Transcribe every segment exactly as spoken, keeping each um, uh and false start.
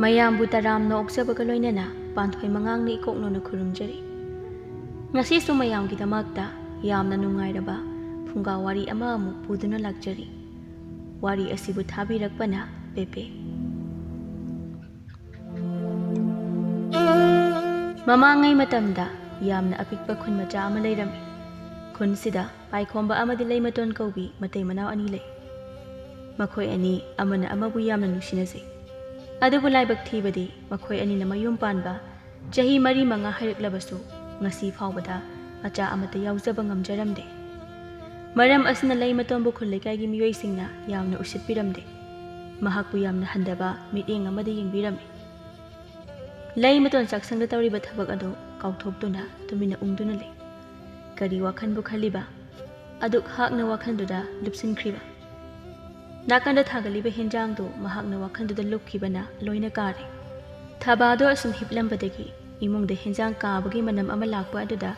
ꯃꯌꯥꯝꯕꯨ ꯇꯔꯥꯝꯅ ꯑꯣꯛꯆꯕꯒ ꯂꯣꯏꯅꯅ ꯄꯥꯟꯊꯣꯏ ꯃꯉꯥꯡꯅ ꯏꯀꯣꯛꯅꯣꯅ ꯈꯨꯔꯨꯝꯖꯔꯤ꯫ ꯉꯁꯤꯁꯨ ꯃꯌꯥꯝꯒꯤꯗꯃꯛꯇ ꯌꯥꯝꯅ ꯅꯨꯡꯉꯥꯏꯔꯕ ꯐꯨꯡꯒꯥ ꯋꯥꯔꯤ ꯑꯃ ꯑꯃꯨꯛ ꯄꯨꯗꯨꯅ ꯂꯥꯛꯆꯔꯤ꯫ ꯋꯥꯔꯤ ꯑꯁꯤꯕꯨ ꯊꯥꯕꯤꯔꯛꯄꯅ ꯄꯦꯄꯦ꯫ ꯃꯃꯥꯡꯉꯩ ꯃꯇꯝꯗ ꯌꯥꯝꯅ ꯑꯄꯤꯛꯄ ꯈꯨꯟ ꯃꯆꯥ ꯑꯃ ꯂꯩꯔꯝꯃꯤ꯫ ꯈꯨꯟꯁꯤꯗ ꯄꯥꯏꯈꯣꯝꯕ ꯑꯃꯗꯤ ꯂꯩꯃꯇꯣꯟ ꯀꯧꯕꯤ ꯃꯇꯩ ꯃꯅꯥꯎ ꯑꯅꯤ ꯂꯩ꯫ ꯃꯈꯣꯏ ꯑꯅꯤ ꯑꯃꯅ ꯑꯃꯕꯨ ꯌꯥꯝꯅ ꯅꯨꯡꯁꯤꯅꯖꯩ꯫ ꯑꯗꯨꯕꯨ ꯂꯥꯏꯕꯛ ꯊꯤꯕꯗꯤ ꯃꯈꯣꯏ ꯑꯅꯤꯅ ꯃꯌꯨꯝ ꯄꯥꯟꯕ ꯆꯍꯤ ꯃꯔꯤ ꯃꯉꯥ ꯍꯥꯏꯔꯛꯂꯕꯁꯨ ꯉꯁꯤ ꯐꯥꯎꯕꯗ ꯃꯆꯥ ꯑꯃꯠꯇ ꯌꯥꯎꯖꯕ ꯉꯝꯖꯔꯝꯗꯦ꯫ ꯃꯔꯝ ꯑꯁꯤꯅ ꯂꯩꯃꯇꯣꯟꯕꯨ ꯈꯨꯜ ꯂꯩꯀꯥꯏꯒꯤ ꯃꯤꯑꯣꯏꯁꯤꯡꯅ ꯌꯥꯝꯅ ꯎꯁꯤꯠꯄꯤꯔꯝꯗꯦ꯫ ꯃꯍꯥꯛꯄꯨ ꯌꯥꯝꯅ ꯍꯟꯊꯕ ꯃꯤꯠꯌꯦꯡ ꯑꯃꯗ ꯌꯦꯡꯕꯤꯔꯝꯃꯤ꯫ ꯂꯩꯃꯇꯣꯟ ꯆꯥꯛꯁꯪꯗ ꯇꯧꯔꯤꯕ ꯊꯕꯛ ꯑꯗꯨ ꯀꯥꯎꯊꯣꯛꯇꯨꯅ ꯇꯨꯃꯤꯟꯅ ꯎꯪꯗꯨꯅ ꯂꯩ꯫ ꯀꯔꯤ ꯋꯥꯈꯜꯕꯨ ꯈꯜꯂꯤꯕ? ꯑꯗꯨꯛ ꯍꯥꯛꯅ ꯋꯥꯈꯜꯗꯨꯗ ꯂꯨꯞꯁꯤꯟꯈ꯭ꯔꯤꯕ? ꯅꯥꯀꯟꯗ ꯊꯥꯒꯠꯂꯤꯕ ꯍꯦꯟꯖꯥꯡꯗꯨ ꯃꯍꯥꯛꯅ ꯋꯥꯈꯜꯗꯨꯗ ꯂꯨꯞꯈꯤꯕꯅ ꯂꯣꯏꯅ ꯀꯥꯔꯦ꯫ ꯊꯕꯥꯗꯣ ꯑꯁꯨꯝ ꯍꯤꯞꯂꯝꯕꯗꯒꯤ ꯏꯃꯨꯡꯗ ꯍꯦꯟꯖꯥꯡ ꯀꯥꯕꯒꯤ ꯃꯅꯝ ꯑꯃ ꯂꯥꯛꯄ ꯑꯗꯨꯗ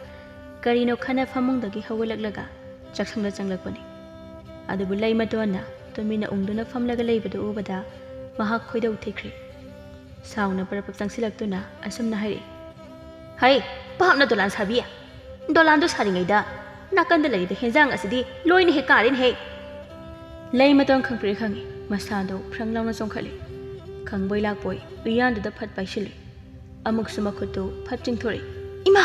ꯀꯔꯤꯅꯣ ꯈꯟꯅ ꯐꯃꯨꯡꯗꯒꯤ ꯍꯧꯒꯠꯂꯛꯂꯒ ꯆꯥꯛꯁꯪꯗ ꯆꯪꯂꯛꯄꯅꯤ꯫ ꯑꯗꯨꯕꯨ ꯂꯩꯃꯇꯣꯟꯅ ꯇꯨꯃꯤꯟꯅ ꯎꯪꯗꯨꯅ ꯐꯝꯂꯒ ꯂꯩꯕꯗꯨ ꯎꯕꯗ ꯃꯍꯥꯛ ꯈꯣꯏꯗꯧ ꯊꯤꯈ꯭ꯔꯦ꯫ ꯁꯥꯎꯅ ꯄꯔꯞ ꯄꯔꯞ ꯆꯪꯁꯤꯜꯂꯛꯇꯨꯅ ꯑꯁꯨꯝꯅ ꯍꯥꯏꯔꯛꯏ, "ꯍꯩ, ꯄꯥꯞꯅ ꯗꯣꯂꯥꯟ ꯁꯥꯕꯤ! ꯗꯣꯂꯥꯟꯗꯨ ꯁꯥꯔꯤꯉꯩꯗ ꯅꯥꯀꯟꯗ ꯂꯩꯔꯤꯕ ꯍꯦꯟꯖꯥꯡ ꯑꯁꯤꯗꯤ ꯂꯣꯏꯅ ꯍꯦꯛ ꯀꯥꯔꯦꯅꯦꯍꯦ!" ꯂꯩꯃꯇꯣꯟ ꯈꯪꯄ꯭ꯔꯦꯛ ꯈꯪꯉꯤ꯫ ꯃꯁꯥꯗꯣ ꯐ꯭ꯔꯪ ꯂꯥꯎꯅ ꯆꯣꯡꯈꯠꯂꯤ꯫ ꯈꯪꯕꯣꯏ ꯂꯥꯛꯄꯣꯏ ꯎꯌꯥꯟꯗꯨꯗ ꯐꯠ ꯄꯥꯏꯁꯤꯜꯂꯨꯏ꯫ ꯑꯃꯨꯛꯁꯨ ꯃꯈꯨꯠꯇꯨ ꯐꯠ ꯆꯤꯡꯊꯣꯔꯛꯏ꯫ "ꯏꯃꯥ!"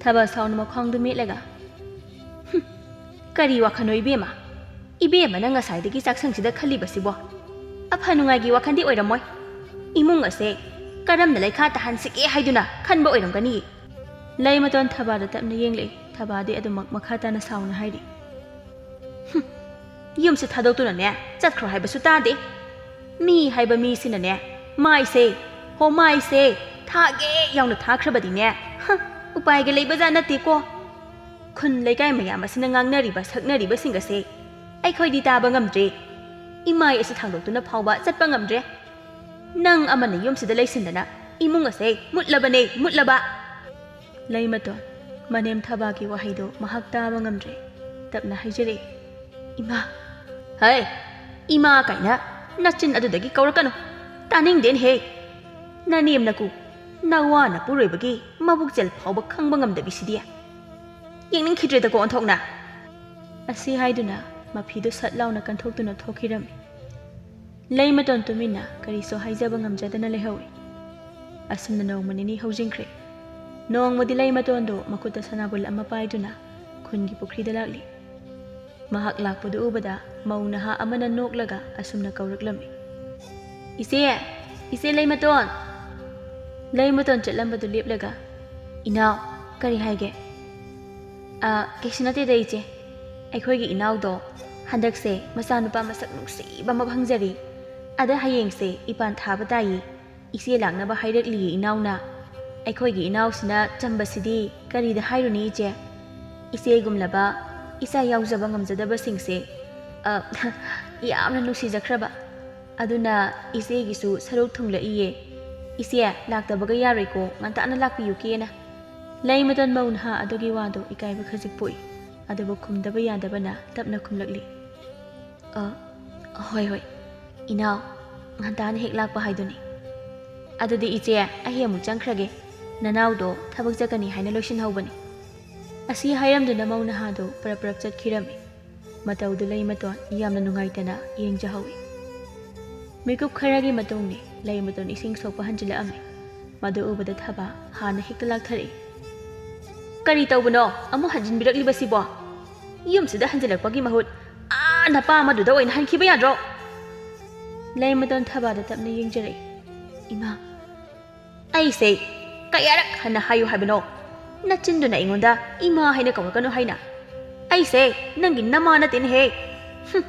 ꯊꯕꯥ ꯁꯥꯎꯅ ꯃꯈ꯭ꯋꯥꯡꯗꯨ ꯃꯦꯠꯂꯒ, "ꯍꯨꯝ, ꯀꯔꯤ ꯋꯥꯈꯜꯅꯣ ꯏꯕꯦꯝꯃ? ꯏꯕꯦꯝꯃꯅ ꯉꯁꯥꯏꯗꯒꯤ ꯆꯥꯛꯁꯪꯁꯤꯗ ꯈꯜꯂꯤꯕꯁꯤꯕꯣ? ꯑꯐ ꯅꯨꯡꯉꯥꯏꯒꯤ ꯋꯥꯈꯜꯗꯤ ꯑꯣꯏꯔꯝꯃꯣꯏ꯫ ꯏꯃꯨꯡ ꯑꯁꯦ ꯀꯔꯝꯅ ꯂꯩꯈꯥ ꯇꯥꯍꯟꯁꯤꯒꯦ ꯍꯥꯏꯗꯨꯅ ꯈꯟꯕ ꯑꯣꯏꯔꯝꯒꯅꯤ꯫" ꯂꯩꯃꯇꯣꯟ ꯊꯕꯥꯗ ꯇꯞꯅ ꯌꯦꯡꯂꯛꯏ꯫ ꯊꯕꯥꯗꯤ ꯑꯗꯨꯃꯛ ꯃꯈꯥ ꯇꯥꯅ ꯁꯥꯎꯅ ꯍꯥꯏꯔꯤ꯫ "ꯍꯨꯝ, ꯌꯨꯝꯁꯤ ꯊꯥꯗꯣꯛꯇꯨꯅꯅꯦ ꯆꯠꯈ꯭ꯔꯣ ꯍꯥꯏꯕꯁꯨ ꯇꯥꯗꯦ꯫ ꯃꯤ ꯍꯥꯏꯕ ꯃꯤꯁꯤꯅꯅꯦ ꯃꯥꯏꯁꯦ, ꯍꯣ ꯃꯥꯏꯁꯦ ꯊꯥꯒꯦ ꯌꯥꯎꯅ ꯊꯥꯈ꯭ꯔꯕꯗꯤꯅꯦ, ꯍ, ꯎꯄꯥꯏꯒ ꯂꯩꯕꯖꯥꯠ ꯅꯠꯇꯦꯀꯣ꯫ ꯈꯨꯟ ꯂꯩꯀꯥꯏ ꯃꯌꯥꯝ ꯑꯁꯤꯅ ꯉꯥꯡꯅꯔꯤꯕ ꯁꯛꯅꯔꯤꯕꯁꯤꯡ ꯑꯁꯦ ꯑꯩꯈꯣꯏꯗꯤ ꯇꯥꯕ ꯉꯝꯗ꯭ꯔꯦ꯫ ꯏꯃꯥꯏ ꯑꯁꯤ ꯊꯥꯡꯗꯣꯛꯇꯨꯅ ꯐꯥꯎꯕ ꯆꯠꯄ ꯉꯝꯗ꯭ꯔꯦ꯫ ꯅꯪ ꯑꯃꯅ ꯌꯨꯝꯁꯤꯗ ꯂꯩꯁꯤꯟꯗꯅ ꯏꯃꯨꯡ ꯑꯁꯦ ꯃꯨꯠꯂꯕꯅꯦ, ꯃꯨꯠꯂꯕ꯫" ꯂꯩꯃꯇꯣꯟ ꯃꯅꯦꯝ ꯊꯕꯥꯒꯤ ꯋꯥꯍꯩꯗꯨ ꯃꯍꯥꯛ ꯇꯥꯕ ꯉꯝꯗ꯭ꯔꯦ꯫ ꯇꯞꯅ ꯍꯥꯏꯖꯔꯛꯏ, "ꯏꯃꯥ!" "ꯍꯩ, ꯏꯃꯥ ꯀꯥꯏꯅ ꯅꯆꯤꯟ ꯑꯗꯨꯗꯒꯤ ꯀꯧꯔꯛꯀꯅꯨ꯫ ꯇꯥꯅꯤꯡꯗꯦꯅꯦꯍꯦ꯫ ꯅꯅꯦꯝ ꯅꯀꯨ, ꯅꯋꯥ ꯅꯄꯨꯔꯣꯏꯕꯒꯤ ꯃꯕꯨꯛꯆꯦꯜ ꯐꯥꯎꯕ ꯈꯪꯕ ꯉꯝꯗꯕꯤꯁꯤꯗꯤ꯫ ꯌꯦꯡꯅꯤꯡꯈꯤꯗ꯭ꯔꯦꯗꯀꯣ ꯑꯣꯟꯊꯣꯛꯅ꯫ ꯑꯁꯤ ꯍꯥꯏꯗꯨꯅ ꯃꯐꯤꯗꯨ ꯁꯠ ꯂꯥꯎꯅ ꯀꯟꯊꯣꯛꯇꯨꯅ ꯊꯣꯛꯈꯤꯔꯝꯃꯤ꯫ ꯂꯩꯃꯇꯣꯟ ꯇꯨꯃꯤꯟꯅ ꯀꯔꯤꯁꯨ ꯍꯥꯏꯖꯕ ꯉꯝꯖꯗꯅ ꯂꯩꯍꯧꯏ꯫ ꯑꯁꯨꯝꯅ ꯅꯣꯡꯃ ꯅꯤꯅꯤ ꯍꯧꯖꯤꯟꯈ꯭ꯔꯦ꯫ ꯅꯣꯡꯃꯗꯤ ꯂꯩꯃꯇꯣꯟꯗꯨ ꯃꯈꯨꯠꯇ ꯁꯅꯥꯕꯨꯜ ꯑꯃ ꯄꯥꯏꯗꯨꯅ ꯈꯨꯟꯒꯤ ꯄꯨꯈ꯭ꯔꯤꯗ ꯂꯥꯛꯂꯤ꯫ ꯃꯍꯥꯛ ꯂꯥꯛꯄꯗꯨ ꯎꯕꯗ ꯃꯧ ꯅꯍꯥ ꯑꯃꯅ ꯅꯣꯛꯂꯒ ꯑꯁꯨꯝꯅ ꯀꯧꯔꯛꯂꯝꯃꯤ, "ꯏꯆꯦ, ꯏꯆꯦ ꯂꯩꯃꯇꯣꯟ!" ꯂꯩꯃꯇꯣꯟ ꯆꯠꯂꯝꯕꯗꯨ ꯂꯦꯞꯂꯒ, "ꯏꯅꯥꯎ, ꯀꯔꯤ ꯍꯥꯏꯒꯦ?" "ꯑ, ꯀꯩꯁꯨ ꯅꯠꯇꯦꯗ ꯏꯆꯦ꯫ ꯑꯩꯈꯣꯏꯒꯤ ꯏꯅꯥꯎꯗꯣ ꯍꯟꯗꯛꯁꯦ ꯃꯆꯥꯅꯨꯄꯥ ꯃꯁꯛ ꯅꯨꯡꯁꯤꯕ ꯑꯃ ꯐꯪꯖꯔꯦ꯫ ꯑꯗ ꯍꯌꯦꯡꯁꯦ ꯏꯄꯥꯟ ꯊꯥꯕ ꯇꯥꯏꯌꯦ꯫ ꯏꯆꯦ ꯂꯥꯛꯅꯕ ꯍꯥꯏꯔꯛꯂꯤꯌꯦ ꯏꯅꯥꯎꯅ꯫ ꯑꯩꯈꯣꯏꯒꯤ ꯏꯅꯥꯎꯁꯤꯅ ꯆꯝꯕꯁꯤꯗꯤ ꯀꯔꯤꯗ ꯍꯥꯏꯔꯨꯅꯤ ꯏꯆꯦ? ꯏꯆꯦꯒꯨꯝꯂꯕ ꯏꯆꯥ ꯌꯥꯎꯖꯕ ꯉꯝꯖꯗꯕꯁꯤꯡꯁꯦ, ꯑ, ꯌꯥꯝꯅ ꯅꯨꯡꯁꯤꯖꯈ꯭ꯔꯕ꯫ ꯑꯗꯨꯅ ꯏꯆꯦꯒꯤꯁꯨ ꯁꯔꯨꯛ ꯊꯨꯡꯂꯛꯏꯌꯦ꯫ ꯏꯆꯦ, ꯂꯥꯛꯇꯕꯒ ꯌꯥꯔꯣꯏꯀꯣ, ꯉꯟꯇꯥꯅ ꯂꯥꯛꯄꯤꯌꯨ ꯀꯦꯅ꯫" ꯂꯩꯃꯇꯣꯟ ꯃꯧ ꯅꯍꯥ ꯑꯗꯨꯒꯤ ꯋꯥꯗꯨ ꯏꯀꯥꯏꯕ ꯈꯖꯤꯛ ꯄꯣꯛꯏ, ꯑꯗꯨꯕꯨ ꯈꯨꯝꯗꯕ ꯌꯥꯗꯕꯅ ꯇꯞꯅ ꯈꯨꯝꯂꯛꯂꯤ, "ꯑ, ꯍꯣꯏ, ꯍꯣꯏ, ꯏꯅꯥꯎ, ꯉꯟꯇꯥꯅ ꯍꯦꯛ ꯂꯥꯛꯄ ꯍꯥꯏꯗꯨꯅꯤ꯫ ꯑꯗꯨꯗꯤ ꯏꯆꯦ, ꯑꯩ ꯑꯃꯨꯛ ꯆꯪꯈ꯭ꯔꯒꯦ꯫ ꯅꯅꯥꯎꯗꯣ ꯊꯕꯛ ꯆꯠꯀꯅꯤ ꯍꯥꯏꯅ ꯂꯣꯏꯁꯤꯟꯍꯧꯕꯅꯤ꯫" ꯑꯁꯤ ꯍꯥꯏꯔꯝꯗꯨꯅ ꯃꯧ ꯅꯍꯥꯗꯨ ꯄꯔꯞ ꯄꯔꯞ ꯆꯠꯈꯤꯔꯝꯃꯤ꯫ ꯃꯇꯧꯗꯨ ꯂꯩꯃꯇꯣꯟ ꯌꯥꯝꯅ ꯅꯨꯡꯉꯥꯏꯇꯅ ꯌꯦꯡꯖꯍꯧꯏ꯫ ꯃꯤꯀꯨꯞ ꯈꯔꯒꯤ ꯃꯇꯨꯡꯗꯤ ꯂꯩꯃꯇꯣꯟ ꯏꯁꯤꯡ ꯁꯣꯛꯄ ꯍꯟꯖꯤꯜꯂꯛꯑꯝꯃꯤ꯫ ꯃꯗꯨ ꯎꯕꯗ ꯊꯕꯥ ꯍꯥꯟꯅ ꯍꯦꯛꯇ ꯂꯥꯛꯊꯔꯛꯏ꯫ "ꯀꯔꯤ ꯇꯧꯕꯅꯣ ꯑꯃꯨꯛ ꯍꯟꯖꯤꯟꯕꯤꯔꯛꯂꯤꯕꯁꯤꯕꯣ? ꯌꯨꯝꯁꯤꯗ ꯍꯟꯖꯤꯜꯂꯛꯄꯒꯤ ꯃꯍꯨꯠ ꯑꯥ ꯅꯄꯥ ꯑꯃꯗꯨꯗ ꯑꯣꯏꯅ ꯍꯟꯈꯤꯕ ꯌꯥꯗ꯭ꯔꯣ?" ꯂꯩꯃꯇꯣꯟ ꯊꯕꯥꯗ ꯇꯞꯅ ꯌꯦꯡꯖꯔꯛꯏ꯫ "ꯏꯃꯥ, ꯑꯩꯁꯦ ꯀꯌꯥꯔꯛ ꯍꯟꯅ ꯍꯥꯏꯌꯨ ꯍꯥꯏꯕꯅꯣ? ꯅꯆꯤꯟꯗꯨꯅ ꯑꯩꯉꯣꯟꯗ ꯏꯃꯥ ꯍꯥꯏꯅ ꯀꯧꯔꯛꯀꯅꯨ ꯍꯥꯏꯅ꯫ ꯑꯩꯁꯦ ꯅꯪꯒꯤ ꯅꯃꯥ ꯅꯠꯇꯦꯅꯦꯍꯦ꯫ ꯍꯨꯝ,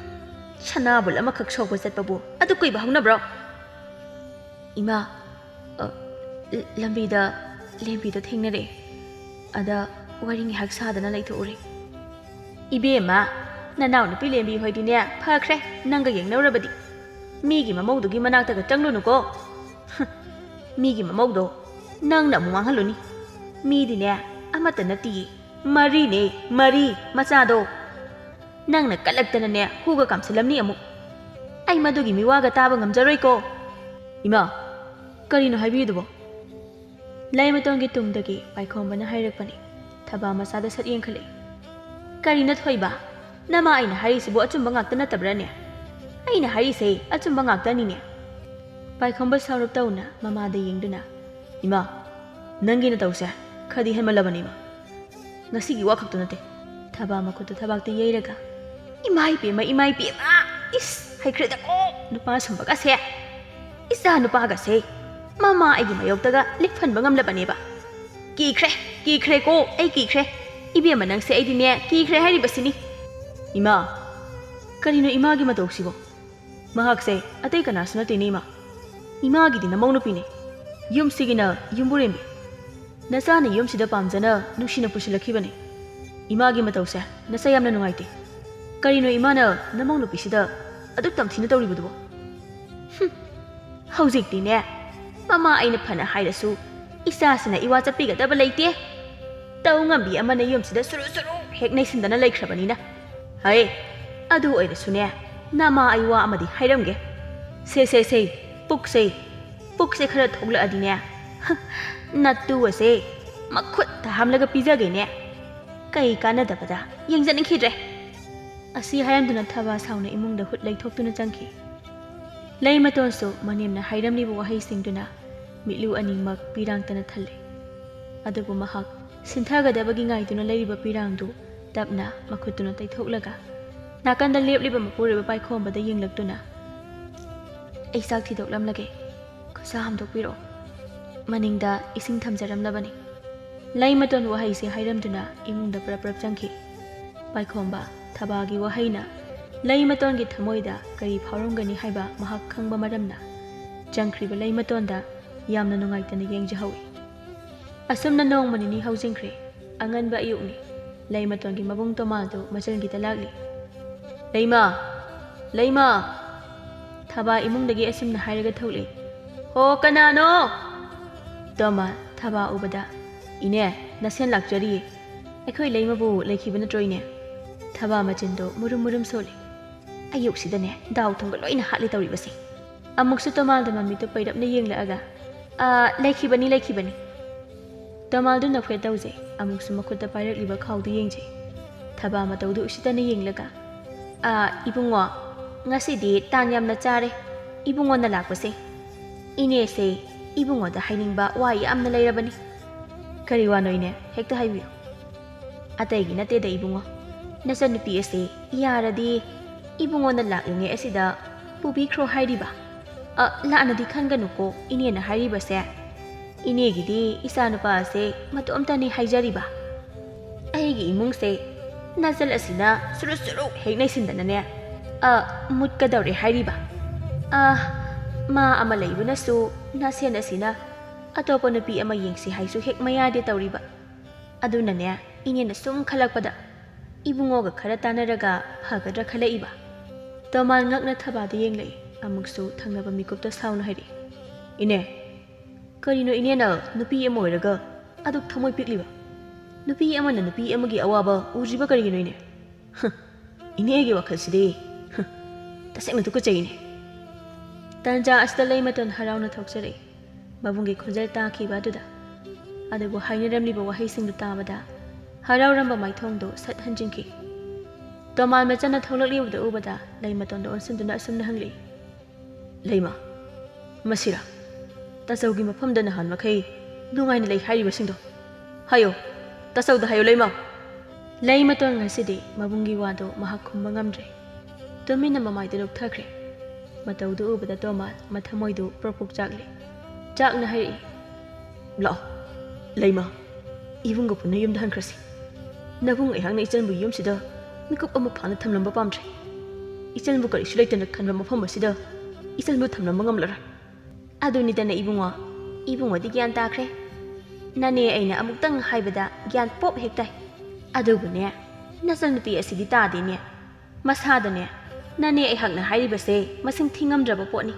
ꯁꯅꯥꯕꯨꯜ ꯑꯃꯈꯛ ꯁꯣꯛꯄ ꯆꯠꯄꯕꯨ ꯑꯗꯨ ꯀꯨꯏꯕ ꯍꯧꯅꯕ꯭ꯔꯣ?" "ꯏꯃꯥ, ꯑ, ꯂ-, ꯂꯝꯕꯤꯗ ꯂꯦꯝꯕꯤꯗꯣ ꯊꯦꯡꯅꯔꯛꯑꯦ꯫ ꯑꯗ ꯋꯥꯔꯤ ꯉꯥꯏꯍꯥꯛ ꯁꯥꯗꯅ ꯂꯩꯊꯣꯛꯎꯔꯦ꯫" "ꯏꯕꯦꯝꯃ, ꯅꯅꯥꯎ ꯅꯨꯄꯤ ꯂꯦꯝꯕꯤ ꯍꯣꯏꯗꯤꯅꯦ ꯐꯈ꯭ꯔꯦ ꯅꯪꯒ ꯌꯦꯡꯅꯧꯔꯕꯗꯤ꯫ ꯃꯤꯒꯤ ꯃꯃꯧꯗꯨꯒꯤ ꯃꯅꯥꯛꯇꯒ ꯆꯪꯂꯨꯅꯨꯀꯣ꯫ ꯍꯨꯝ, ꯃꯤꯒꯤ ꯃꯃꯧꯗꯣ ꯅꯪꯅ ꯑꯃꯨꯛ ꯃꯥꯡꯍꯜꯂꯨꯅꯤ꯫ ꯃꯤꯗꯤꯅꯦ ꯑꯃꯠꯇ ꯅꯠꯇꯤꯌꯦ, ꯃꯔꯤꯅꯦ, ꯃꯔꯤ, ꯃꯆꯥꯗꯣ꯫ ꯅꯪꯅ ꯀꯜꯂꯛꯇꯅꯅꯦ ꯍꯨꯒ ꯀꯥꯝꯁꯤꯜꯂꯝꯅꯤ ꯑꯃꯨꯛ꯫ ꯑꯩ ꯃꯗꯨꯒꯤ ꯃꯤꯋꯥꯒ ꯇꯥꯕ ꯉꯝꯖꯔꯣꯏꯀꯣ꯫" ꯏꯃꯥ, ꯀꯔꯤꯅꯣ ꯍꯥꯏꯕꯤꯔꯤꯗꯨꯕꯣ? ꯂꯩꯃꯇꯣꯟꯒꯤ ꯇꯨꯡꯗꯒꯤ ꯄꯥꯏꯈꯣꯝꯕꯅ ꯍꯥꯏꯔꯛꯄꯅꯤ꯫ ꯊꯕꯥ ꯃꯆꯥꯗ ꯁꯠ ꯌꯦꯡꯈꯠꯂꯛꯏ꯫ ꯀꯔꯤꯅꯣ ꯊꯣꯏꯕ? ꯅꯃꯥ ꯑꯩꯅ ꯍꯥꯏꯔꯤꯁꯤꯕꯨ ꯑꯆꯨꯝꯕ ꯉꯥꯛꯇ ꯅꯠꯇꯕ꯭ꯔꯥꯅꯦ? ꯑꯩꯅ ꯍꯥꯏꯔꯤꯁꯦ ꯑꯆꯨꯝꯕ ꯉꯥꯛꯇꯅꯤꯅꯦ꯫ ꯄꯥꯏꯈꯣꯝꯕ ꯁꯥꯎꯔꯞ ꯇꯧꯅ ꯃꯃꯥꯗ ꯌꯦꯡꯗꯨꯅ, "ꯏꯃꯥ, ꯅꯪꯒꯤ ꯅꯇꯧꯁꯦ ꯈꯔꯗꯤ ꯍꯦꯟꯃꯜꯂꯕꯅꯤ ꯏꯃꯥ꯫ ꯉꯁꯤꯒꯤ ꯋꯥ ꯈꯛꯇ ꯅꯠꯇꯦ꯫" ꯊꯕꯥ ꯃꯈꯨꯠꯇ ꯊꯕꯥꯛꯇ ꯌꯩꯔꯒ, "ꯏꯃꯥ ꯏꯕꯦꯝꯃ, ꯏꯃꯥ ꯏꯕꯦꯝꯃ! ꯏꯁ, ꯍꯩꯈ꯭ꯔꯦꯗꯀꯣ ꯅꯨꯄꯥ ꯁꯨꯝꯕꯒꯁꯦ꯫ ꯏꯆꯥ ꯅꯨꯄꯥꯒꯁꯦ ꯃꯃꯥ ꯑꯩꯒꯤ ꯃꯥꯌꯣꯛꯇꯒ ꯂꯤꯛꯐꯟꯕ ꯉꯝꯂꯕꯅꯦꯕ꯫ ꯀꯤꯈ꯭ꯔꯦ, ꯀꯤꯈ꯭ꯔꯦꯀꯣ, ꯑꯩ ꯀꯤꯈ꯭ꯔꯦ꯫ ꯏꯕꯦꯝꯃ ꯅꯪꯁꯦ ꯑꯩꯗꯤꯅꯦ ꯀꯤꯈ꯭ꯔꯦ ꯍꯥꯏꯔꯤꯕꯁꯤꯅꯤ꯫" "ꯏꯃꯥ, ꯀꯔꯤꯅꯣ ꯏꯃꯥꯒꯤ ꯃꯇꯧꯁꯤꯕꯣ? ꯃꯍꯥꯛꯁꯦ ꯑꯇꯩ ꯀꯅꯥꯁꯨ ꯅꯠꯇꯦꯅꯦ ꯏꯃꯥ꯫ ꯏꯃꯥꯒꯤꯗꯤ ꯅꯃꯧ ꯅꯨꯄꯤꯅꯦ꯫ ꯌꯨꯝꯁꯤꯒꯤꯅ ꯌꯨꯝꯕꯨꯔꯦꯝꯕꯤ꯫ ꯅꯆꯥꯅ ꯌꯨꯝꯁꯤꯗ ꯄꯥꯝꯖꯅ ꯅꯨꯡꯁꯤꯅ ꯄꯨꯁꯤꯜꯂꯛꯈꯤꯕꯅꯦ꯫ ꯏꯃꯥꯒꯤ ꯃꯇꯧꯁꯦ ꯅꯆꯥ ꯌꯥꯝꯅ ꯅꯨꯡꯉꯥꯏꯇꯦ꯫ ꯀꯔꯤꯅꯣ ꯏꯃꯥꯅ ꯅꯃꯧ ꯅꯨꯄꯤꯁꯤꯗ ꯑꯗꯨꯛ ꯇꯝꯊꯤꯅ ꯇꯧꯔꯤꯕꯗꯨꯕꯣ?" "ꯍꯨꯝ, ꯍꯧꯖꯤꯛꯇꯤꯅꯦ, ꯃꯃꯥ ꯑꯩꯅ ꯐꯅ ꯍꯥꯏꯔꯁꯨ ꯏꯆꯥꯁꯤꯅ ꯏꯋꯥ ꯆꯠꯄꯤꯒꯗꯕ ꯂꯩꯇꯦ꯫ ꯇꯧ ꯉꯝꯕꯤ ꯑꯃꯅ ꯌꯨꯝꯁꯤꯗ ꯁꯨꯔꯨ ꯁꯨꯔꯨ ꯍꯦꯛ ꯅꯩꯁꯤꯟꯗꯅ ꯂꯩꯈ꯭ꯔꯕꯅꯤꯅ꯫ ꯍꯩ, ꯑꯗꯨ ꯑꯣꯏꯔꯁꯨꯅꯦ, ꯅꯃꯥ ꯑꯩ ꯋꯥ ꯑꯃꯗꯤ ꯍꯥꯏꯔꯝꯒꯦ꯫ ꯁꯦ, ꯁꯦ, ꯁꯦ, ꯄꯨꯛꯁꯦ, ꯄꯨꯛꯁꯦ ꯈꯔ ꯊꯣꯛꯂꯛꯑꯗꯤꯅꯦ, ꯍ, ꯅꯠꯇꯨ ꯑꯁꯦ ꯃꯈꯨꯠꯇ ꯍꯥꯝꯂꯒ ꯄꯤꯖꯒꯦꯅꯦ꯫ ꯀꯩ ꯀꯥꯟꯅꯗꯕꯗ ꯌꯦꯡꯖꯅꯤꯡꯈꯤꯗ꯭ꯔꯦ꯫" ꯑꯁꯤ ꯍꯥꯏꯔꯝꯗꯨꯅ ꯊꯕꯥ ꯁꯥꯎꯅ ꯏꯃꯨꯡꯗ ꯍꯨꯠ ꯂꯩꯊꯣꯛꯇꯨꯅ ꯆꯪꯈꯤ꯫ ꯂꯩꯃꯇꯣꯟꯁꯨ ꯃꯅꯦꯝꯅ ꯍꯥꯏꯔꯝꯂꯤꯕ ꯋꯥꯍꯩꯁꯤꯡꯗꯨꯅ ꯃꯤꯠꯂꯨ ꯑꯅꯤꯃꯛ ꯄꯤꯔꯥꯡꯇꯅ ꯊꯜꯂꯦ꯫ ꯑꯗꯨꯕꯨ ꯃꯍꯥꯛ ꯁꯤꯟꯊꯒꯗꯕꯒꯤ ꯉꯥꯏꯗꯨꯅ ꯂꯩꯔꯤꯕ ꯄꯤꯔꯥꯡꯗꯨ ꯇꯞꯅ ꯃꯈꯨꯠꯇꯨꯅ ꯇꯩꯊꯣꯛꯂꯒ ꯅꯥꯀꯟꯗ ꯂꯦꯞꯂꯤꯕ ꯃꯄꯨꯔꯣꯏꯕ ꯄꯥꯏꯈꯣꯝꯕꯗ ꯌꯦꯡꯂꯛꯇꯨꯅ, "ꯑꯩ ꯆꯥꯛ ꯊꯤꯗꯣꯛꯂꯝꯂꯒꯦ, ꯈꯨꯠꯁꯥ ꯍꯥꯝꯗꯣꯛꯄꯤꯔꯛꯑꯣ꯫" ꯃꯅꯤꯡꯗ ꯏꯁꯤꯡ ꯊꯝꯖꯔꯝꯂꯕꯅꯤ꯫ ꯂꯩꯃꯇꯣꯟ ꯋꯥꯍꯩꯁꯦ ꯍꯥꯏꯔꯝꯗꯨꯅ ꯏꯃꯨꯡꯗ ꯄ꯭ꯔꯞ ꯄ꯭ꯔꯞ ꯆꯪꯈꯤ꯫ ꯄꯥꯏꯈꯣꯝꯕ ꯊꯕꯥꯒꯤ ꯋꯥꯍꯩꯅ ꯂꯩꯃꯇꯣꯟꯒꯤ ꯊꯃꯣꯏꯗ ꯀꯔꯤ ꯐꯥꯎꯔꯝꯒꯅꯤ ꯍꯥꯏꯕ ꯃꯍꯥꯛ ꯈꯪꯕ ꯃꯔꯝꯅ, ꯆꯪꯈ꯭ꯔꯤꯕ ꯂꯩꯃꯇꯣꯟꯗ ꯌꯥꯝꯅ ꯅꯨꯡꯉꯥꯏꯇꯅ ꯌꯦꯡꯖꯍꯧꯏ꯫ ꯑꯁꯨꯝꯅ ꯅꯣꯡꯃ ꯅꯤꯅꯤ ꯍꯧꯖꯤꯟꯈ꯭ꯔꯦ꯫ ꯑꯉꯟꯕ ꯑꯌꯨꯛꯅꯤ꯫ ꯂꯩꯃꯇꯣꯟꯒꯤ ꯃꯕꯨꯡ ꯇꯣꯃꯥꯗꯨ ꯃꯆꯜꯒꯤꯗ ꯂꯥꯛꯂꯤ꯫ "ꯂꯩꯃ! ꯂꯩꯃ!" ꯊꯕꯥ ꯏꯃꯨꯡꯗꯒꯤ ꯑꯁꯨꯝꯅ ꯍꯥꯏꯔꯒ ꯊꯣꯛꯂꯛꯏ꯫ "ꯍꯣ, ꯀꯅꯥꯅꯣ?" ꯇꯣꯃꯥ ꯊꯕꯥ ꯎꯕꯗ, "ꯏꯅꯦ, ꯅꯁꯦꯟ ꯂꯥꯛꯆꯔꯤꯌꯦ꯫ ꯑꯩꯈꯣꯏ ꯂꯩꯃꯕꯨ ꯂꯩꯈꯤꯕ ꯅꯠꯇ꯭ꯔꯣ, ꯏꯅꯦ?" ꯊꯕꯥ ꯃꯆꯤꯟꯗꯨ ꯃꯨꯔꯨꯝ ꯃꯨꯔꯨꯝ ꯁꯣꯜꯂꯤ꯫ "ꯑꯌꯨꯛꯁꯤꯗꯅꯦ ꯗꯥꯎ ꯊꯨꯝꯒ ꯂꯣꯏꯅ ꯍꯥꯠꯂꯤ ꯇꯧꯔꯤꯕꯁꯦ꯫ ꯑꯃꯨꯛꯁꯨ ꯇꯣꯃꯥꯜꯗ ꯃꯃꯤꯠꯇꯨ ꯄꯩꯔꯞꯅ ꯌꯦꯡꯂꯛꯑꯒ, "ꯑꯥ, ꯂꯩꯈꯤꯕꯅꯤ, ꯂꯩꯈꯤꯕꯅꯤ꯫" ꯇꯣꯃꯥꯜꯗꯨ ꯅꯣꯛꯐꯦꯠ ꯇꯧꯖꯩ꯫ ꯑꯃꯨꯛꯁꯨ ꯃꯈꯨꯠꯇ ꯄꯥꯏꯔꯛꯂꯤꯕ ꯈꯥꯎꯗꯨ ꯌꯦꯡꯖꯩ꯫ ꯊꯕꯥ ꯃꯇꯧꯗꯨ ꯎꯁꯤꯠꯇꯅ ꯌꯦꯡꯂꯒ, "ꯑꯥ, ꯏꯕꯨꯡꯉꯣ, ꯉꯁꯤꯗꯤ ꯇꯥꯟ ꯌꯥꯝꯅ ꯆꯥꯔꯦ ꯏꯕꯨꯡꯉꯣꯅ ꯂꯥꯛꯄꯁꯦ꯫ ꯏꯅꯦꯁꯦ ꯏꯕꯨꯡꯉꯣꯗ ꯍꯥꯏꯅꯤꯡꯕ ꯋꯥ ꯌꯥꯝꯅ ꯂꯩꯔꯕꯅꯤ꯫" "ꯀꯔꯤ ꯋꯥꯅꯣ ꯏꯅꯦ? ꯍꯦꯛꯇ ꯍꯥꯏꯕꯤꯌꯨ꯫" "ꯑꯇꯩꯒꯤ ꯅꯠꯇꯦꯗ ꯏꯕꯨꯡꯉꯣ, ꯅꯆꯟꯅꯨꯄꯤ ꯑꯁꯦ ꯌꯥꯔꯗꯤ ꯏꯕꯨꯡꯉꯣꯅ ꯂꯥꯛꯂꯤꯉꯩ ꯑꯁꯤꯗ ꯄꯨꯕꯤꯈ꯭ꯔꯣ ꯍꯥꯏꯔꯤꯕ꯫ ꯑ, ꯂꯥꯟꯅꯗꯤ ꯈꯟꯒꯅꯨꯀꯣ, ꯏꯅꯦꯅ ꯍꯥꯏꯔꯤꯕꯁꯦ꯫ ꯏꯅꯦꯒꯤꯗꯤ ꯏꯆꯥꯅꯨꯄꯥ ꯑꯁꯦ ꯃꯇꯣꯝꯇꯅꯤ ꯍꯥꯏꯖꯔꯤꯕ꯫ ꯑꯩꯒꯤ ꯏꯃꯨꯡꯁꯦ ꯅꯆꯜ ꯑꯁꯤꯅ ꯁꯨꯔꯨ ꯁꯨꯔꯨ ꯍꯦꯛ ꯅꯩꯁꯤꯟꯗꯅꯅꯦ, ꯑ, ꯃꯨꯠꯀꯗꯧꯔꯦ ꯍꯥꯏꯔꯤꯕ꯫ ꯑ, ꯃꯥ ꯑꯃ ꯂꯩꯕꯅꯁꯨ ꯅꯁꯦꯟ ꯑꯁꯤꯅ ꯑꯇꯣꯞꯄ ꯅꯨꯄꯤ ꯑꯃ ꯌꯦꯡꯁꯤ ꯍꯥꯏꯁꯨ ꯍꯦꯛ ꯃꯌꯥꯗꯦ ꯇꯧꯔꯤꯕ꯫ ꯑꯗꯨꯅꯅꯦ, ꯏꯅꯦꯅ ꯁꯨꯝ ꯈꯜꯂꯛꯄꯗ ꯏꯕꯨꯡꯉꯣꯒ ꯈꯔ ꯇꯥꯟꯅꯔꯒ ꯐꯒꯗ꯭ꯔꯥ ꯈꯜꯂꯛꯏꯕ꯫" ꯇꯣꯃꯥꯜ ꯉꯛꯅ ꯊꯕꯥꯗ ꯌꯦꯡꯂꯛꯏ꯫ ꯑꯃꯨꯛꯁꯨ ꯊꯪꯅꯕ ꯃꯤꯀꯨꯞꯇ ꯁꯥꯎꯅ ꯍꯥꯏꯔꯛꯏ, "ꯏꯅꯦ, ꯀꯔꯤꯅꯣ ꯏꯅꯦꯅ ꯅꯨꯄꯤ ꯑꯃ ꯑꯣꯏꯔꯒ ꯑꯗꯨꯛ ꯊꯃꯣꯏ ꯄꯤꯛꯂꯤꯕ? ꯅꯨꯄꯤ ꯑꯃꯅ ꯅꯨꯄꯤ ꯑꯃꯒꯤ ꯑꯋꯥꯕ ꯎꯗ꯭ꯔꯤꯕ ꯀꯔꯤꯒꯤꯅꯣ ꯏꯅꯦ? ꯍ, ꯏꯅꯦꯒꯤ ꯋꯥꯈꯜꯁꯤꯗꯤ, ꯍ, ꯇꯁꯦꯡꯅ ꯇꯨꯀꯠꯆꯩꯅꯦ꯫" ꯇꯥꯟꯖꯥ ꯑꯁꯤꯗ ꯂꯩꯃꯇꯣꯟ ꯍꯔꯥꯎꯅ ꯊꯣꯛꯆꯔꯛꯏ꯫ ꯃꯕꯨꯡꯒꯤ ꯈꯣꯟꯖꯦꯜ ꯇꯥꯈꯤꯕ ꯑꯗꯨꯗ꯫ ꯑꯗꯨꯕꯨ ꯍꯥꯏꯅꯔꯝꯂꯤꯕ ꯋꯥꯍꯩꯁꯤꯡꯗꯨ ꯇꯥꯕꯗ ꯍꯔꯥꯎꯔꯝꯕ ꯃꯥꯏꯊꯣꯡꯗꯨ ꯁꯠ ꯍꯟꯖꯤꯟꯈꯤ꯫ ꯇꯣꯃꯥꯜ ꯃꯆꯟꯅ ꯊꯣꯛꯂꯛꯂꯤꯕꯗꯨ ꯎꯕꯗ ꯂꯩꯃꯇꯣꯟꯗ ꯑꯣꯟꯁꯤꯟꯗꯨꯅ ꯑꯁꯨꯝꯅ ꯍꯪꯂꯛꯏ, "ꯂꯩꯃ, ꯃꯁꯤꯔꯥ? ꯇꯥꯆꯧꯒꯤ ꯃꯐꯝꯗ ꯅꯍꯥꯟ ꯃꯈꯩ ꯅꯨꯡꯉꯥꯏꯅ ꯂꯩ ꯍꯥꯏꯔꯤꯕꯁꯤꯡꯗꯣ? ꯍꯥꯏꯌꯣ, ꯇꯥꯆꯧꯗ ꯍꯥꯏꯌꯣ ꯂꯩꯃ꯫" ꯂꯩꯃꯇꯣꯟ ꯉꯁꯤꯗꯤ ꯃꯕꯨꯡꯒꯤ ꯋꯥꯗꯨ ꯃꯍꯥꯛ ꯈꯨꯝꯕ ꯉꯝꯗ꯭ꯔꯦ꯫ ꯇꯨꯃꯤꯟꯅ ꯃꯃꯥꯏꯗꯨ ꯂꯨꯞꯊꯈ꯭ꯔꯦ꯫ ꯃꯇꯧꯗꯨ ꯎꯕꯗ ꯇꯣꯃꯥꯜ ꯃꯊꯃꯣꯏꯗꯨ ꯄ꯭ꯔꯣꯛ ꯄ꯭ꯔꯣꯛ ꯆꯥꯛꯂꯤ꯫ ꯆꯥꯛꯅ ꯍꯥꯏꯔꯛꯏ, "ꯂꯥꯛꯑꯣ, ꯂꯩꯃ, ꯏꯕꯨꯡꯒ ꯄꯨꯟꯅ ꯌꯨꯝꯗ ꯍꯟꯈ꯭ꯔꯁꯤ꯫ ꯅꯕꯨꯡ ꯑꯩꯍꯥꯛꯅ ꯏꯆꯟꯕꯨ ꯌꯨꯝꯁꯤꯗ ꯃꯤꯀꯨꯞ ꯑꯃ ꯐꯥꯅ ꯊꯝꯂꯝꯕ ꯄꯥꯝꯗ꯭ꯔꯦ꯫ ꯏꯆꯟꯕꯨ ꯀꯔꯤꯁꯨ ꯂꯩꯇꯅ ꯈꯟꯕ ꯃꯐꯝ ꯑꯁꯤꯗ ꯏꯆꯟꯕꯨ ꯊꯝꯂꯝꯕ ꯉꯝꯂꯔꯣꯏ꯫" "ꯑꯗꯨꯅꯤꯗꯅ ꯏꯕꯨꯡꯉꯣ, ꯏꯕꯨꯡꯉꯣꯗꯤ ꯒ꯭ꯌꯥꯟ ꯇꯥꯈ꯭ꯔꯦ꯫ ꯅꯅꯦ ꯑꯩꯅ ꯑꯃꯨꯛꯇꯪ ꯍꯥꯏꯕꯗ ꯒ꯭ꯌꯥꯟ ꯄꯣꯞ ꯍꯦꯛ ꯇꯥꯏ꯫ ꯑꯗꯨꯕꯨꯅꯦ, ꯅꯆꯟꯅꯨꯄꯤ ꯑꯁꯤꯗꯤ ꯇꯥꯗꯦꯅꯦ꯫ ꯃꯁꯥꯗꯅꯦ, ꯅꯅꯦ ꯑꯩꯍꯥꯛꯅ ꯍꯥꯏꯔꯤꯕꯁꯦ ꯃꯁꯤꯡ ꯊꯤꯉꯝꯗ꯭ꯔꯕ ꯄꯣꯠꯅꯤ꯫"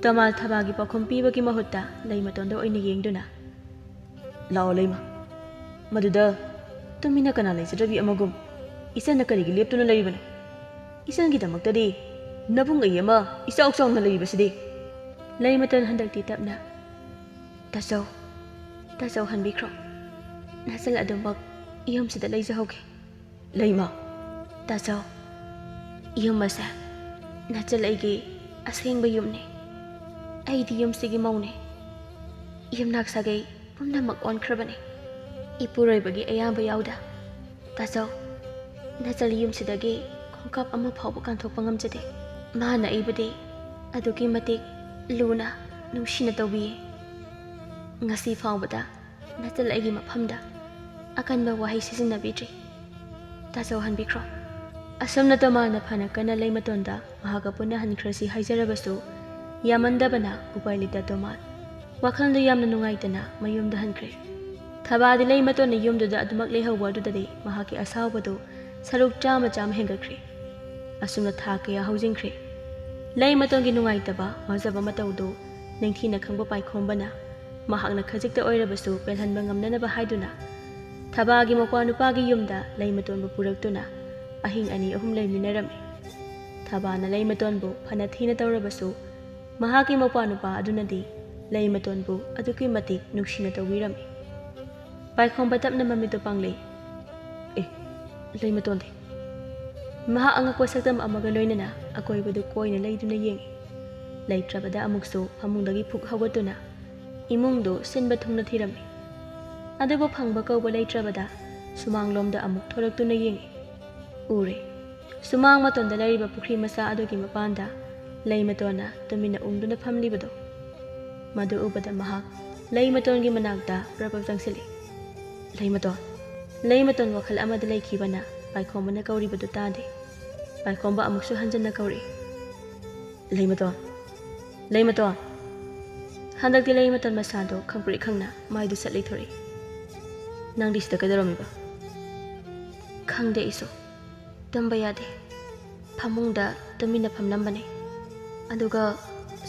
ꯇꯣꯃꯥꯜ ꯊꯕꯥꯒꯤ ꯄꯥꯎꯈꯨꯝ ꯄꯤꯕꯒꯤ ꯃꯍꯨꯠꯇ ꯂꯩꯃꯇꯣꯟꯗ ꯑꯣꯏꯅ ꯌꯦꯡꯗꯨꯅ, "ꯂꯥꯛꯑꯣ ꯂꯩꯃ, ꯃꯗꯨꯗ ꯇꯨꯃꯤꯟꯅ ꯀꯅꯥ ꯂꯩꯖꯗ꯭ꯔꯕꯤ ꯑꯃꯒꯨꯝ ꯏꯆꯟꯅ ꯀꯔꯤꯒꯤ ꯂꯦꯞꯇꯨꯅ ꯂꯩꯔꯤꯕꯅꯣ? ꯏꯆꯟꯒꯤꯗꯃꯛꯇꯗꯤ ꯅꯕꯨꯡ ꯑꯩ ꯑꯃ ꯏꯆꯥꯎ ꯆꯥꯎꯅ ꯂꯩꯔꯤꯕꯁꯤꯗꯤ꯫ ꯂꯩꯃꯇꯣꯟ ꯍꯟꯗꯛꯇꯤ ꯇꯞꯅ, "ꯇꯥꯆꯧ, ꯇꯥꯆꯧ ꯍꯟꯕꯤꯈ꯭ꯔꯣ꯫ ꯅꯆꯜ ꯑꯗꯨꯃꯛ ꯌꯨꯝꯁꯤꯗ ꯂꯩꯖꯍꯧꯒꯦ꯫" "ꯂꯩꯃ꯫" "ꯇꯥꯆꯧ, ꯌꯨꯝ ꯑꯁꯦ ꯅꯆꯜ ꯑꯩꯒꯤ ꯑꯁꯦꯡꯕ ꯌꯨꯝꯅꯤ꯫ ꯑꯩꯗꯤ ꯌꯨꯝꯁꯤꯒꯤ ꯃꯧꯅꯤ꯫ ꯌꯨꯝꯅꯥꯛ ꯁꯥꯒꯩ ꯄꯨꯝꯅꯃꯛ ꯑꯣꯟꯈ꯭ꯔꯕꯅꯤ, ꯏꯄꯨꯔꯣꯏꯕꯒꯤ ꯑꯌꯥꯕ ꯌꯥꯎꯗ꯫ ꯇꯥꯆꯧ, ꯅꯆꯜ ꯌꯨꯝꯁꯤꯗꯒꯤ ꯈꯣꯡꯀꯥꯞ ꯑꯃ ꯐꯥꯎꯕ ꯀꯥꯟꯊꯣꯛꯄ ꯉꯝꯖꯗꯦ꯫ ꯃꯥꯅ ꯑꯩꯕꯨꯗꯤ ꯑꯗꯨꯛꯀꯤ ꯃꯇꯤꯛ ꯂꯨꯅ, ꯅꯨꯡꯁꯤꯅ ꯇꯧꯕꯤꯌꯦ꯫ ꯉꯁꯤ ꯐꯥꯎꯕꯗ ꯅꯆꯜ ꯑꯩꯒꯤ ꯃꯐꯝꯗ ꯑꯀꯟꯕ ꯋꯥꯍꯩ ꯁꯤꯖꯤꯟꯅꯕꯤꯗ꯭ꯔꯤ꯫ ꯇꯥꯆꯧ ꯍꯟꯕꯤꯈ꯭ꯔꯣ꯫" ꯑꯁꯨꯝꯅ ꯇꯣꯃꯥꯅ ꯐꯅ ꯀꯟꯅ ꯂꯩꯃꯇꯣꯟꯗ ꯃꯍꯥꯛꯀ ꯄꯨꯟꯅ ꯍꯟꯈ꯭ꯔꯁꯤ ꯍꯥꯏꯖꯔꯕꯁꯨ, ꯌꯥꯃꯟꯗꯕꯅ ꯎꯄꯥꯏ ꯂꯩꯇ ꯇꯣꯃꯥꯟ ꯋꯥꯈꯜꯗꯨ ꯌꯥꯝꯅ ꯅꯨꯡꯉꯥꯏꯇꯅ ꯃꯌꯨꯝꯗ ꯍꯟꯈ꯭ꯔꯦ꯫ ꯊꯕꯥꯗꯤ ꯂꯩꯃꯇꯣꯟꯅ ꯌꯨꯝꯗꯨꯗ ꯑꯗꯨꯃꯛ ꯂꯩꯍꯧꯕ ꯑꯗꯨꯗꯗꯤ ꯃꯍꯥꯛꯀꯤ ꯑꯁꯥꯎꯕꯗꯨ ꯁꯔꯨꯛ ꯆꯥꯝꯃ ꯆꯥꯝꯃ ꯍꯦꯟꯒꯠꯈ꯭ꯔꯦ꯫ ꯑꯁꯨꯝꯅ ꯊꯥ ꯀꯌꯥ ꯍꯧꯖꯤꯟꯈ꯭ꯔꯦ꯫ ꯂꯩꯃꯇꯣꯟꯒꯤ ꯅꯨꯡꯉꯥꯏꯇꯕ ꯋꯥꯖꯕ ꯃꯇꯧꯗꯨ ꯅꯤꯡꯊꯤꯅ ꯈꯪꯕ ꯄꯥꯏꯈꯣꯝꯕꯅ ꯃꯍꯥꯛꯅ ꯈꯖꯤꯛꯇ ꯑꯣꯏꯔꯕꯁꯨ ꯄꯦꯜꯍꯟꯕ ꯉꯝꯅꯅꯕ ꯍꯥꯏꯗꯨꯅ ꯊꯕꯥꯒꯤ ꯃꯧꯄ꯭ꯋꯥ ꯅꯨꯄꯥꯒꯤ ꯌꯨꯝꯗ ꯂꯩꯃꯇꯣꯟꯕꯨ ꯄꯨꯔꯛꯇꯨꯅ ꯑꯍꯤꯡ ꯑꯅꯤ ꯑꯍꯨꯝ ꯂꯩꯃꯤꯟꯅꯔꯝꯃꯤ꯫ ꯊꯕꯥꯅ ꯂꯩꯃꯇꯣꯟꯕꯨ ꯐꯅ ꯊꯤꯅ ꯇꯧꯔꯕꯁꯨ ꯃꯍꯥꯛꯀꯤ ꯃꯧꯄ꯭ꯋꯥ ꯅꯨꯄꯥ ꯑꯗꯨꯅꯗꯤ ꯂꯩꯃꯇꯣꯟꯕꯨ ꯑꯗꯨꯛꯀꯤ ꯃꯇꯤꯛ ꯅꯨꯡꯁꯤꯅ ꯇꯧꯕꯤꯔꯝꯃꯤ꯫ ꯄꯥꯏꯈꯣꯝꯕ ꯇꯞꯅ ꯃꯃꯤꯠꯇꯨ ꯄꯥꯡꯂꯦ꯫ "ꯑꯦ, ꯂꯩꯃꯇꯣꯟꯗꯤ?" ꯃꯍꯥꯛ ꯑꯉꯛꯄ ꯁꯛꯇꯝ ꯑꯃꯒ ꯂꯣꯏꯅꯅ ꯑꯀꯣꯏꯕꯗꯨ ꯀꯣꯏꯅ ꯂꯩꯗꯨꯅ ꯌꯦꯡꯏ꯫ ꯂꯩꯇ꯭ꯔꯕꯗ ꯑꯃꯨꯛꯁꯨ ꯐꯃꯨꯡꯗꯒꯤ ꯐꯨꯛ ꯍꯧꯒꯠꯇꯨꯅ ꯏꯃꯨꯡꯗꯨ ꯁꯤꯟꯕ ꯊꯨꯡꯅ ꯊꯤꯔꯝꯃꯤ꯫ ꯑꯗꯨꯕꯨ ꯐꯪꯕ ꯀꯧꯕ ꯂꯩꯇ꯭ꯔꯕꯗ ꯁꯨꯃꯥꯡꯂꯣꯝꯗ ꯑꯃꯨꯛ ꯊꯣꯔꯛꯇꯨꯅ ꯌꯦꯡꯏ꯫ ꯎꯔꯦ, ꯁꯨꯃꯥꯡ ꯃꯇꯣꯟꯗ ꯂꯩꯔꯤꯕ ꯄꯨꯈ꯭ꯔꯤ ꯃꯆꯥ ꯑꯗꯨꯒꯤ ꯃꯄꯥꯟꯗ ꯂꯩꯃꯇꯣꯟꯅ ꯇꯨꯃꯤꯟꯅ ꯎꯪꯗꯨꯅ ꯐꯝꯂꯤꯕꯗꯣ꯫ ꯃꯗꯨ ꯎꯕꯗ ꯃꯍꯥꯛ ꯂꯩꯃꯇꯣꯟꯒꯤ ꯃꯅꯥꯛꯇ ꯄ꯭ꯔꯞ ꯄ꯭ꯔꯞ ꯆꯪꯁꯤꯜꯂꯤ꯫ "ꯂꯩꯃꯇꯣꯟ!" ꯂꯩꯃꯇꯣꯟ ꯋꯥꯈꯜ ꯑꯃꯗ ꯂꯩꯈꯤꯕꯅ ꯄꯥꯏꯈꯣꯝꯕꯅ ꯀꯧꯔꯤꯕꯗꯨ ꯇꯥꯗꯦ꯫ ꯄꯥꯏꯈꯣꯝꯕ ꯑꯃꯨꯛꯁꯨ ꯍꯟꯖꯟꯅ ꯀꯧꯔꯛꯏ꯫ "ꯂꯩꯃꯇꯣꯟ! ꯂꯩꯃꯇꯣꯟ!" ꯍꯟꯗꯛꯇꯤ ꯂꯩꯃꯇꯣꯟ ꯃꯁꯥꯗꯣ ꯈꯪꯄ꯭ꯔꯦꯛ ꯈꯪꯅ ꯃꯥꯏꯗꯨ ꯁꯠ ꯂꯩꯊꯣꯔꯛꯏ꯫ "ꯅꯪꯗꯤ ꯁꯤꯗ ꯀꯩꯗꯧꯔꯝꯃꯤꯕ?" "ꯈꯪꯗꯦ ꯑꯩꯁꯨ꯫ ꯇꯨꯝꯕ ꯌꯥꯗꯦ꯫ ꯐꯃꯨꯡꯗ ꯇꯨꯃꯤꯟꯅ ꯐꯝꯂꯝꯕꯅꯦ꯫ ꯑꯗꯨꯒ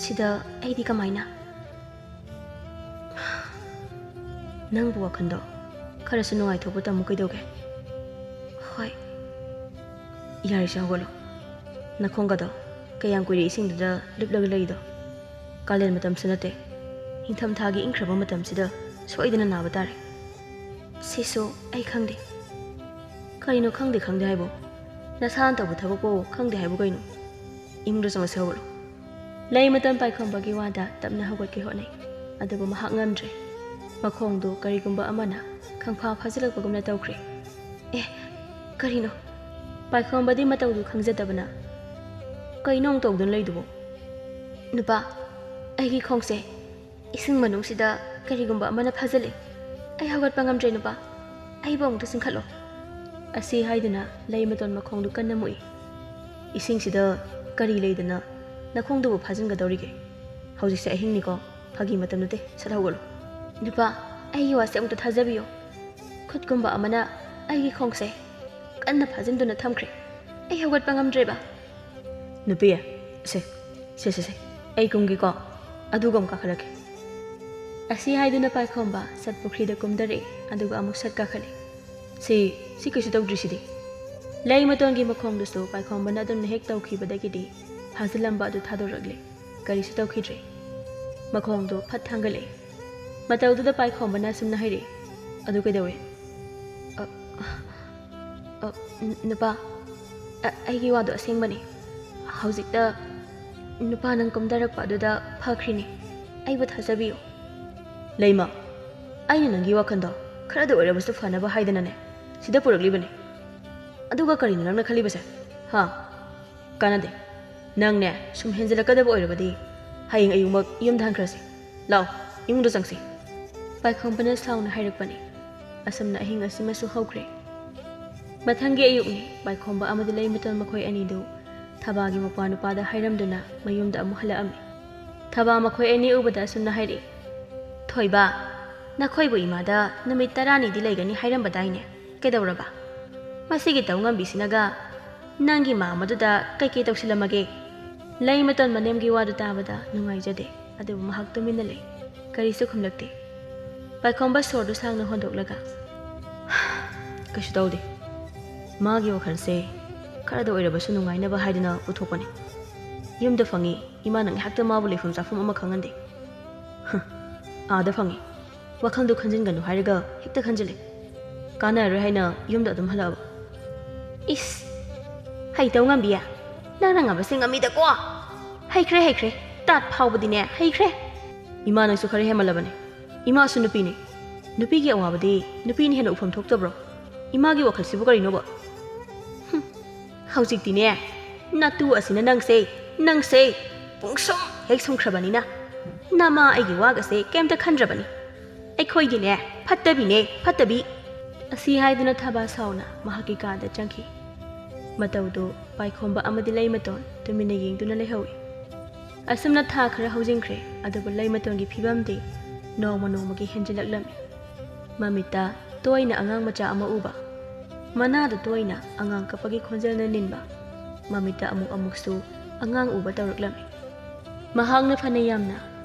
ꯁꯤꯗ ꯑꯩꯗꯤ ꯀꯃꯥꯏꯅ?" "ꯅꯪꯕꯨ ꯋꯥꯈꯜꯗꯣ ꯈꯔꯁꯨ ꯅꯨꯡꯉꯥꯏꯊꯣꯛꯄ ꯇꯝꯃꯨ ꯀꯩꯗꯧꯒꯦ?" "ꯍꯣꯏ꯫" "ꯌꯥꯔꯦꯁꯦ, ꯍꯧꯒꯠꯂꯣ꯫ ꯅꯈꯣꯡꯒꯗꯣ ꯀꯌꯥꯝ ꯀꯨꯏꯔꯦ ꯏꯁꯤꯡꯗꯨꯗ ꯂꯨꯞꯂꯒ ꯂꯩꯗꯣ? ꯀꯥꯂꯦꯟ ꯃꯇꯝꯁꯨ ꯅꯠꯇꯦ, ꯅꯤꯡꯊꯝꯊꯥꯒꯤ ꯏꯪꯈ꯭ꯔꯕ ꯃꯇꯝꯁꯤꯗ ꯁꯣꯏꯗꯅ ꯅꯥꯕ ꯇꯥꯔꯦ꯫ ꯁꯤꯁꯨ ꯑꯩ ꯈꯪꯗꯦ꯫ ꯀꯔꯤꯅꯣ ꯈꯪꯗꯦ ꯈꯪꯗꯦ ꯍꯥꯏꯕꯣ? ꯅꯁꯥꯅ ꯇꯧꯕ ꯊꯕꯛꯄꯨ ꯈꯪꯗꯦ ꯍꯥꯏꯕꯨ ꯀꯩꯅꯣ? ꯏꯃꯨꯡꯗ ꯆꯪꯉꯁꯤ, ꯍꯧꯒꯠꯂꯣ꯫ ꯂꯩꯃꯇꯣꯟ ꯄꯥꯏꯈꯣꯝꯕꯒꯤ ꯋꯥꯗ ꯇꯞꯅ ꯍꯧꯒꯠꯀꯦ ꯍꯣꯠꯅꯩ, ꯑꯗꯨꯕꯨ ꯃꯍꯥꯛ ꯉꯝꯗ꯭ꯔꯦ꯫ ꯃꯈꯣꯡꯗꯨ ꯀꯔꯤꯒꯨꯝꯕ ꯑꯃꯅ ꯈꯪꯐꯥ ꯐꯥꯖꯤꯜꯂꯛꯄꯒꯨꯝꯅ ꯇꯧꯈ꯭ꯔꯦ꯫ ꯑꯦ, ꯀꯔꯤꯅꯣ? ꯄꯥꯏꯈꯣꯝꯕꯗꯤ ꯃꯇꯧꯗꯨ ꯈꯪꯖꯗꯕꯅ, "ꯀꯩꯅꯣ ꯑꯃꯨꯛ ꯇꯧꯗꯨꯅ ꯂꯩꯗꯨꯕꯣ?" "ꯅꯨꯄꯥ, ꯑꯩꯒꯤ ꯈꯣꯡꯁꯦ ꯏꯁꯤꯡ ꯃꯅꯨꯡꯁꯤꯗ ꯀꯔꯤꯒꯨꯝꯕ ꯑꯃꯅ ꯐꯥꯖꯤꯜꯂꯦ꯫ ꯑꯩ ꯍꯧꯒꯠꯄ ꯉꯝꯗ꯭ꯔꯦ ꯅꯨꯄꯥ꯫ ꯑꯩꯕꯨ ꯑꯃꯨꯛꯇ ꯆꯤꯡꯈꯠꯂꯣ꯫" ꯑꯁꯤ ꯍꯥꯏꯗꯨꯅ ꯂꯩꯃꯇꯣꯟ ꯃꯈꯣꯡꯗꯨ ꯀꯟꯅ ꯃꯨꯛꯏ꯫ "ꯏꯁꯤꯡꯁꯤꯗ ꯀꯔꯤ ꯂꯩꯗꯅ ꯅꯈꯣꯡꯗꯨꯕꯨ ꯐꯥꯖꯤꯟꯒꯗꯧꯔꯤꯒꯦ? ꯍꯧꯖꯤꯛꯁꯦ ꯑꯍꯤꯡꯅꯤꯀꯣ, ꯐꯥꯒꯤ ꯃꯇꯝ ꯅꯠꯇꯦ, ꯁꯠ ꯍꯧꯒꯠꯂꯣ꯫" "ꯅꯨꯄꯥ, ꯑꯩꯒꯤ ꯋꯥꯁꯦ ꯑꯃꯨꯛꯇ ꯊꯥꯖꯕꯤꯌꯣ꯫ ꯈꯨꯠꯀꯨꯝꯕ ꯑꯃꯅ ꯑꯩꯒꯤ ꯈꯣꯡꯁꯦ ꯀꯟꯅ ꯐꯥꯖꯤꯟꯗꯨꯅ ꯊꯝꯈ꯭ꯔꯦ꯫ ꯑꯩ ꯍꯧꯒꯠꯄ ꯉꯝꯗ꯭ꯔꯦꯕ꯫" "ꯅꯨꯄꯤ, ꯁꯦ, ꯁꯦ, ꯁꯦ, ꯁꯦ, ꯑꯩ ꯀꯨꯝꯒꯦꯀꯣ, ꯑꯗꯨꯒ ꯑꯃꯨꯛ ꯀꯥꯈꯠꯂꯛꯀꯦ꯫" ꯑꯁꯤ ꯍꯥꯏꯗꯨꯅ ꯄꯥꯏꯈꯣꯝꯕ ꯁꯠ ꯄꯨꯈ꯭ꯔꯤꯗ ꯀꯨꯝꯊꯔꯛꯏ, ꯑꯗꯨꯒ ꯑꯃꯨꯛ ꯁꯠ ꯀꯥꯈꯠꯂꯤ꯫ "ꯁꯤ, ꯁꯤ ꯀꯩꯁꯨ ꯇꯧꯗ꯭ꯔꯤꯁꯤꯗꯤ?" ꯂꯩꯃꯇꯣꯟꯒꯤ ꯃꯈꯣꯡꯗꯨꯁꯨ ꯄꯥꯏꯈꯣꯝꯕꯅ ꯑꯗꯨꯝꯅ ꯍꯦꯛ ꯇꯧꯈꯤꯕꯗꯒꯤꯗꯤ ꯐꯥꯖꯤꯜꯂꯝꯕ ꯑꯗꯨ ꯊꯥꯗꯣꯔꯛꯂꯦ꯫ ꯀꯔꯤꯁꯨ ꯇꯧꯈꯤꯗ꯭ꯔꯦ꯫ ꯃꯈꯣꯡꯗꯨ ꯐꯠ ꯊꯥꯡꯒꯠꯂꯛꯏ꯫ ꯃꯇꯧꯗꯨꯗ ꯄꯥꯏꯈꯣꯝꯕꯅ ꯑꯁꯨꯝꯅ ꯍꯥꯏꯔꯛꯏ, "ꯑꯗꯨ ꯀꯩꯗꯧꯋꯦ?" "ꯑ, ꯑ, ꯅꯨꯄꯥ, ꯑ, ꯑꯩꯒꯤ ꯋꯥꯗꯣ ꯑꯁꯦꯡꯕꯅꯤ꯫ ꯍꯧꯖꯤꯛꯇ ꯅꯨꯄꯥ ꯅꯪ ꯀꯨꯝꯊꯔꯛꯄ ꯑꯗꯨꯗ ꯐꯈ꯭ꯔꯤꯅꯤ꯫ ꯑꯩꯕꯨ ꯊꯥꯖꯕꯤꯌꯨ꯫" "ꯂꯩꯃ, ꯑꯩꯅ ꯅꯪꯒꯤ ꯋꯥꯈꯜꯗꯣ ꯈꯔꯗ ꯑꯣꯏꯔꯕꯁꯨ ꯐꯅꯕ ꯍꯥꯏꯗꯅꯅꯦ ꯁꯤꯗ ꯄꯨꯔꯛꯂꯤꯕꯅꯤ꯫ ꯑꯗꯨꯒ ꯀꯔꯤꯅꯣ ꯅꯪꯅ ꯈꯜꯂꯤꯕꯁꯦ? ꯍꯥ? ꯀꯥꯟꯅꯗꯦ꯫ ꯅꯪꯅꯦ ꯁꯨꯝ ꯍꯦꯟꯖꯜꯂꯛꯀꯗꯕ ꯑꯣꯏꯔꯕꯗꯤ ꯍꯌꯦꯡ ꯑꯌꯨꯛꯃꯛ ꯌꯨꯝꯗ ꯍꯟꯈ꯭ꯔꯁꯤ꯫ ꯂꯥꯛꯑꯣ, ꯏꯃꯨꯡꯗ ꯆꯪꯁꯤ꯫" ꯄꯥꯏꯈꯣꯝꯕꯅ ꯁꯥꯎꯅ ꯍꯥꯏꯔꯛꯄꯅꯤ꯫ ꯑꯁꯨꯝꯅ ꯑꯍꯤꯡ ꯑꯁꯤꯃꯁꯨ ꯍꯧꯈ꯭ꯔꯦ꯫ ꯃꯊꯪꯒꯤ ꯑꯌꯨꯛꯅꯤ꯫ ꯄꯥꯏꯈꯣꯝꯕ ꯑꯃꯗꯤ ꯂꯩꯃꯇꯣꯟ ꯃꯈꯣꯏ ꯑꯅꯤꯗꯨ ꯊꯕꯥꯒꯤ ꯃꯄꯥ ꯅꯨꯄꯥꯗ ꯍꯥꯏꯔꯝꯗꯨꯅ ꯃꯌꯨꯝꯗ ꯑꯃꯨꯛ ꯍꯜꯂꯛꯑꯝꯃꯤ꯫ ꯊꯕꯥ ꯃꯈꯣꯏ ꯑꯅꯤ ꯎꯕꯗ ꯑꯁꯨꯝꯅ ꯍꯥꯏꯔꯛꯏ, "ꯊꯣꯏꯕ, ꯅꯈꯣꯏꯕꯨ ꯏꯃꯥꯗ ꯅꯨꯃꯤꯠ ꯇꯔꯥꯅꯤꯗꯤ ꯂꯩꯒꯅꯤ ꯍꯥꯏꯔꯝꯕꯗꯥꯏꯅꯦ? ꯀꯩꯗꯧꯔꯕ? ꯃꯁꯤꯒꯤ ꯇꯧ ꯉꯝꯕꯤꯁꯤꯅꯒ ꯅꯪꯒꯤ ꯃꯥ ꯑꯃꯗꯨꯗ ꯀꯩꯀꯩ ꯇꯧꯁꯤꯜꯂꯝꯃꯒꯦ?" ꯂꯩꯃꯇꯣꯟ ꯃꯅꯦꯝꯒꯤ ꯋꯥꯗꯨ ꯇꯥꯕꯗ ꯅꯨꯡꯉꯥꯏꯖꯗꯦ, ꯑꯗꯨꯕꯨ ꯃꯍꯥꯛ ꯇꯨꯃꯤꯟꯅ ꯂꯩ꯫ ꯀꯔꯤꯁꯨ ꯈꯨꯝꯂꯛꯇꯦ꯫ ꯄꯥꯏꯈꯣꯝꯕ ꯁꯣꯔꯗꯨ ꯁꯥꯡꯅ ꯍꯣꯟꯗꯣꯛꯂꯒ, "ꯀꯩꯁꯨ ꯇꯧꯗꯦ꯫ ꯃꯥꯒꯤ ꯋꯥꯈꯜꯁꯦ ꯈꯔꯗ ꯑꯣꯏꯔꯕꯁꯨ ꯅꯨꯡꯉꯥꯏꯅꯕ ꯍꯥꯏꯗꯨꯅ ꯄꯨꯊꯣꯛꯄꯅꯤ꯫ ꯌꯨꯝꯗ ꯐꯪꯉꯤ꯫ ꯏꯃꯥꯅ ꯉꯥꯏꯍꯥꯛꯇ ꯃꯥꯕꯨ ꯂꯩꯐꯝ ꯆꯥꯐꯝ ꯑꯃ ꯈꯪꯍꯟꯗꯦ꯫ "ꯍ, ꯑꯥꯗ ꯐꯪꯉꯤ꯫ ꯋꯥꯈꯜꯗꯨ ꯈꯟꯖꯤꯟꯒꯅꯨ" ꯍꯥꯏꯔꯒ ꯍꯦꯛꯇ ꯈꯟꯖꯤꯜꯂꯦ꯫ ꯀꯥꯟꯅꯔꯣꯏ ꯍꯥꯏꯅ ꯌꯨꯝꯗ ꯑꯗꯨꯝ ꯍꯜꯂꯛꯑꯕ꯫ "ꯏꯁ, ꯍꯩꯇꯧ ꯉꯝꯕꯤ, ꯅꯪꯅ ꯉꯝꯕꯁꯦ ꯉꯝꯃꯤꯗꯀꯣ꯫ ꯍꯩꯈ꯭ꯔꯦ, ꯍꯩꯈ꯭ꯔꯦ, ꯇꯥꯠ ꯐꯥꯎꯕꯗꯤꯅꯦ ꯍꯩꯈ꯭ꯔꯦ꯫ ꯏꯃꯥ, ꯅꯪꯁꯨ ꯈꯔ ꯍꯦꯟꯃꯜꯂꯕꯅꯦ꯫ ꯏꯃꯥꯁꯨ ꯅꯨꯄꯤꯅꯤ꯫ ꯅꯨꯄꯤꯒꯤ ꯑꯋꯥꯕꯗꯤ ꯅꯨꯄꯤꯅ ꯍꯦꯟꯅ ꯎꯐꯝ ꯊꯣꯛꯇꯕ꯭ꯔꯣ? ꯏꯃꯥꯒꯤ ꯋꯥꯈꯜꯁꯤꯕꯨ ꯀꯔꯤꯅꯣꯕ?" ꯍꯨꯝ, ꯍꯧꯖꯤꯛꯇꯤꯅꯦ, ꯅꯇꯨ ꯑꯁꯤꯅ ꯅꯪꯁꯦ, ꯅꯪꯁꯦ ꯄꯨꯡꯁꯨꯝ ꯍꯦꯛ ꯁꯨꯝꯈ꯭ꯔꯕꯅꯤꯅ, ꯅꯃꯥ ꯑꯩꯒꯤ ꯋꯥꯒꯁꯦ ꯀꯩꯝꯇ ꯈꯟꯗ꯭ꯔꯕꯅꯤ꯫ ꯑꯩꯈꯣꯏꯒꯤꯅꯦ, ꯐꯠꯇꯕꯤꯅꯦ, ꯐꯠꯇꯕꯤ꯫ ꯑꯁꯤ ꯍꯥꯏꯗꯨꯅ ꯊꯥꯕ ꯁꯥꯎꯅ ꯃꯍꯥꯛꯀꯤ ꯀꯥꯗ ꯆꯪꯈꯤ꯫ ꯃꯇꯧꯗꯨ ꯄꯥꯏꯈꯣꯝꯕ ꯑꯃꯗꯤ ꯂꯩꯃꯇꯣꯟ ꯇꯨꯃꯤꯟꯅ ꯌꯦꯡꯗꯨꯅ ꯂꯩꯍꯧꯏ꯫ ꯑꯁꯨꯝꯅ ꯊꯥ ꯈꯔ ꯍꯧꯖꯤꯟꯈ꯭ꯔꯦ, ꯑꯗꯨꯕꯨ ꯂꯩꯃꯇꯣꯟꯒꯤ ꯐꯤꯕꯝꯗꯤ ꯅꯣꯡꯃ ꯅꯣꯡꯃꯒꯤ ꯍꯦꯟꯖꯤꯜꯂꯛꯂꯝꯃꯤ꯫ ꯃꯃꯤꯠꯇ ꯇꯣꯏꯅ ꯑꯉꯥꯡ ꯃꯆꯥ ꯑꯃ ꯎꯕ, ꯃꯅꯥꯗ ꯇꯣꯏꯅ ꯑꯉꯥꯡ ꯀꯞꯄꯒꯤ ꯈꯣꯟꯖꯦꯜꯅ ꯅꯤꯟꯕ, ꯃꯃꯤꯠꯇ ꯑꯃꯨꯛ ꯑꯃꯨꯛꯁꯨ ꯑꯉꯥꯡ ꯎꯕ ꯇꯧꯔꯛꯂꯝꯃꯤ꯫ ꯃꯍꯥꯛꯅ ꯐꯅ ꯌꯥꯝꯅ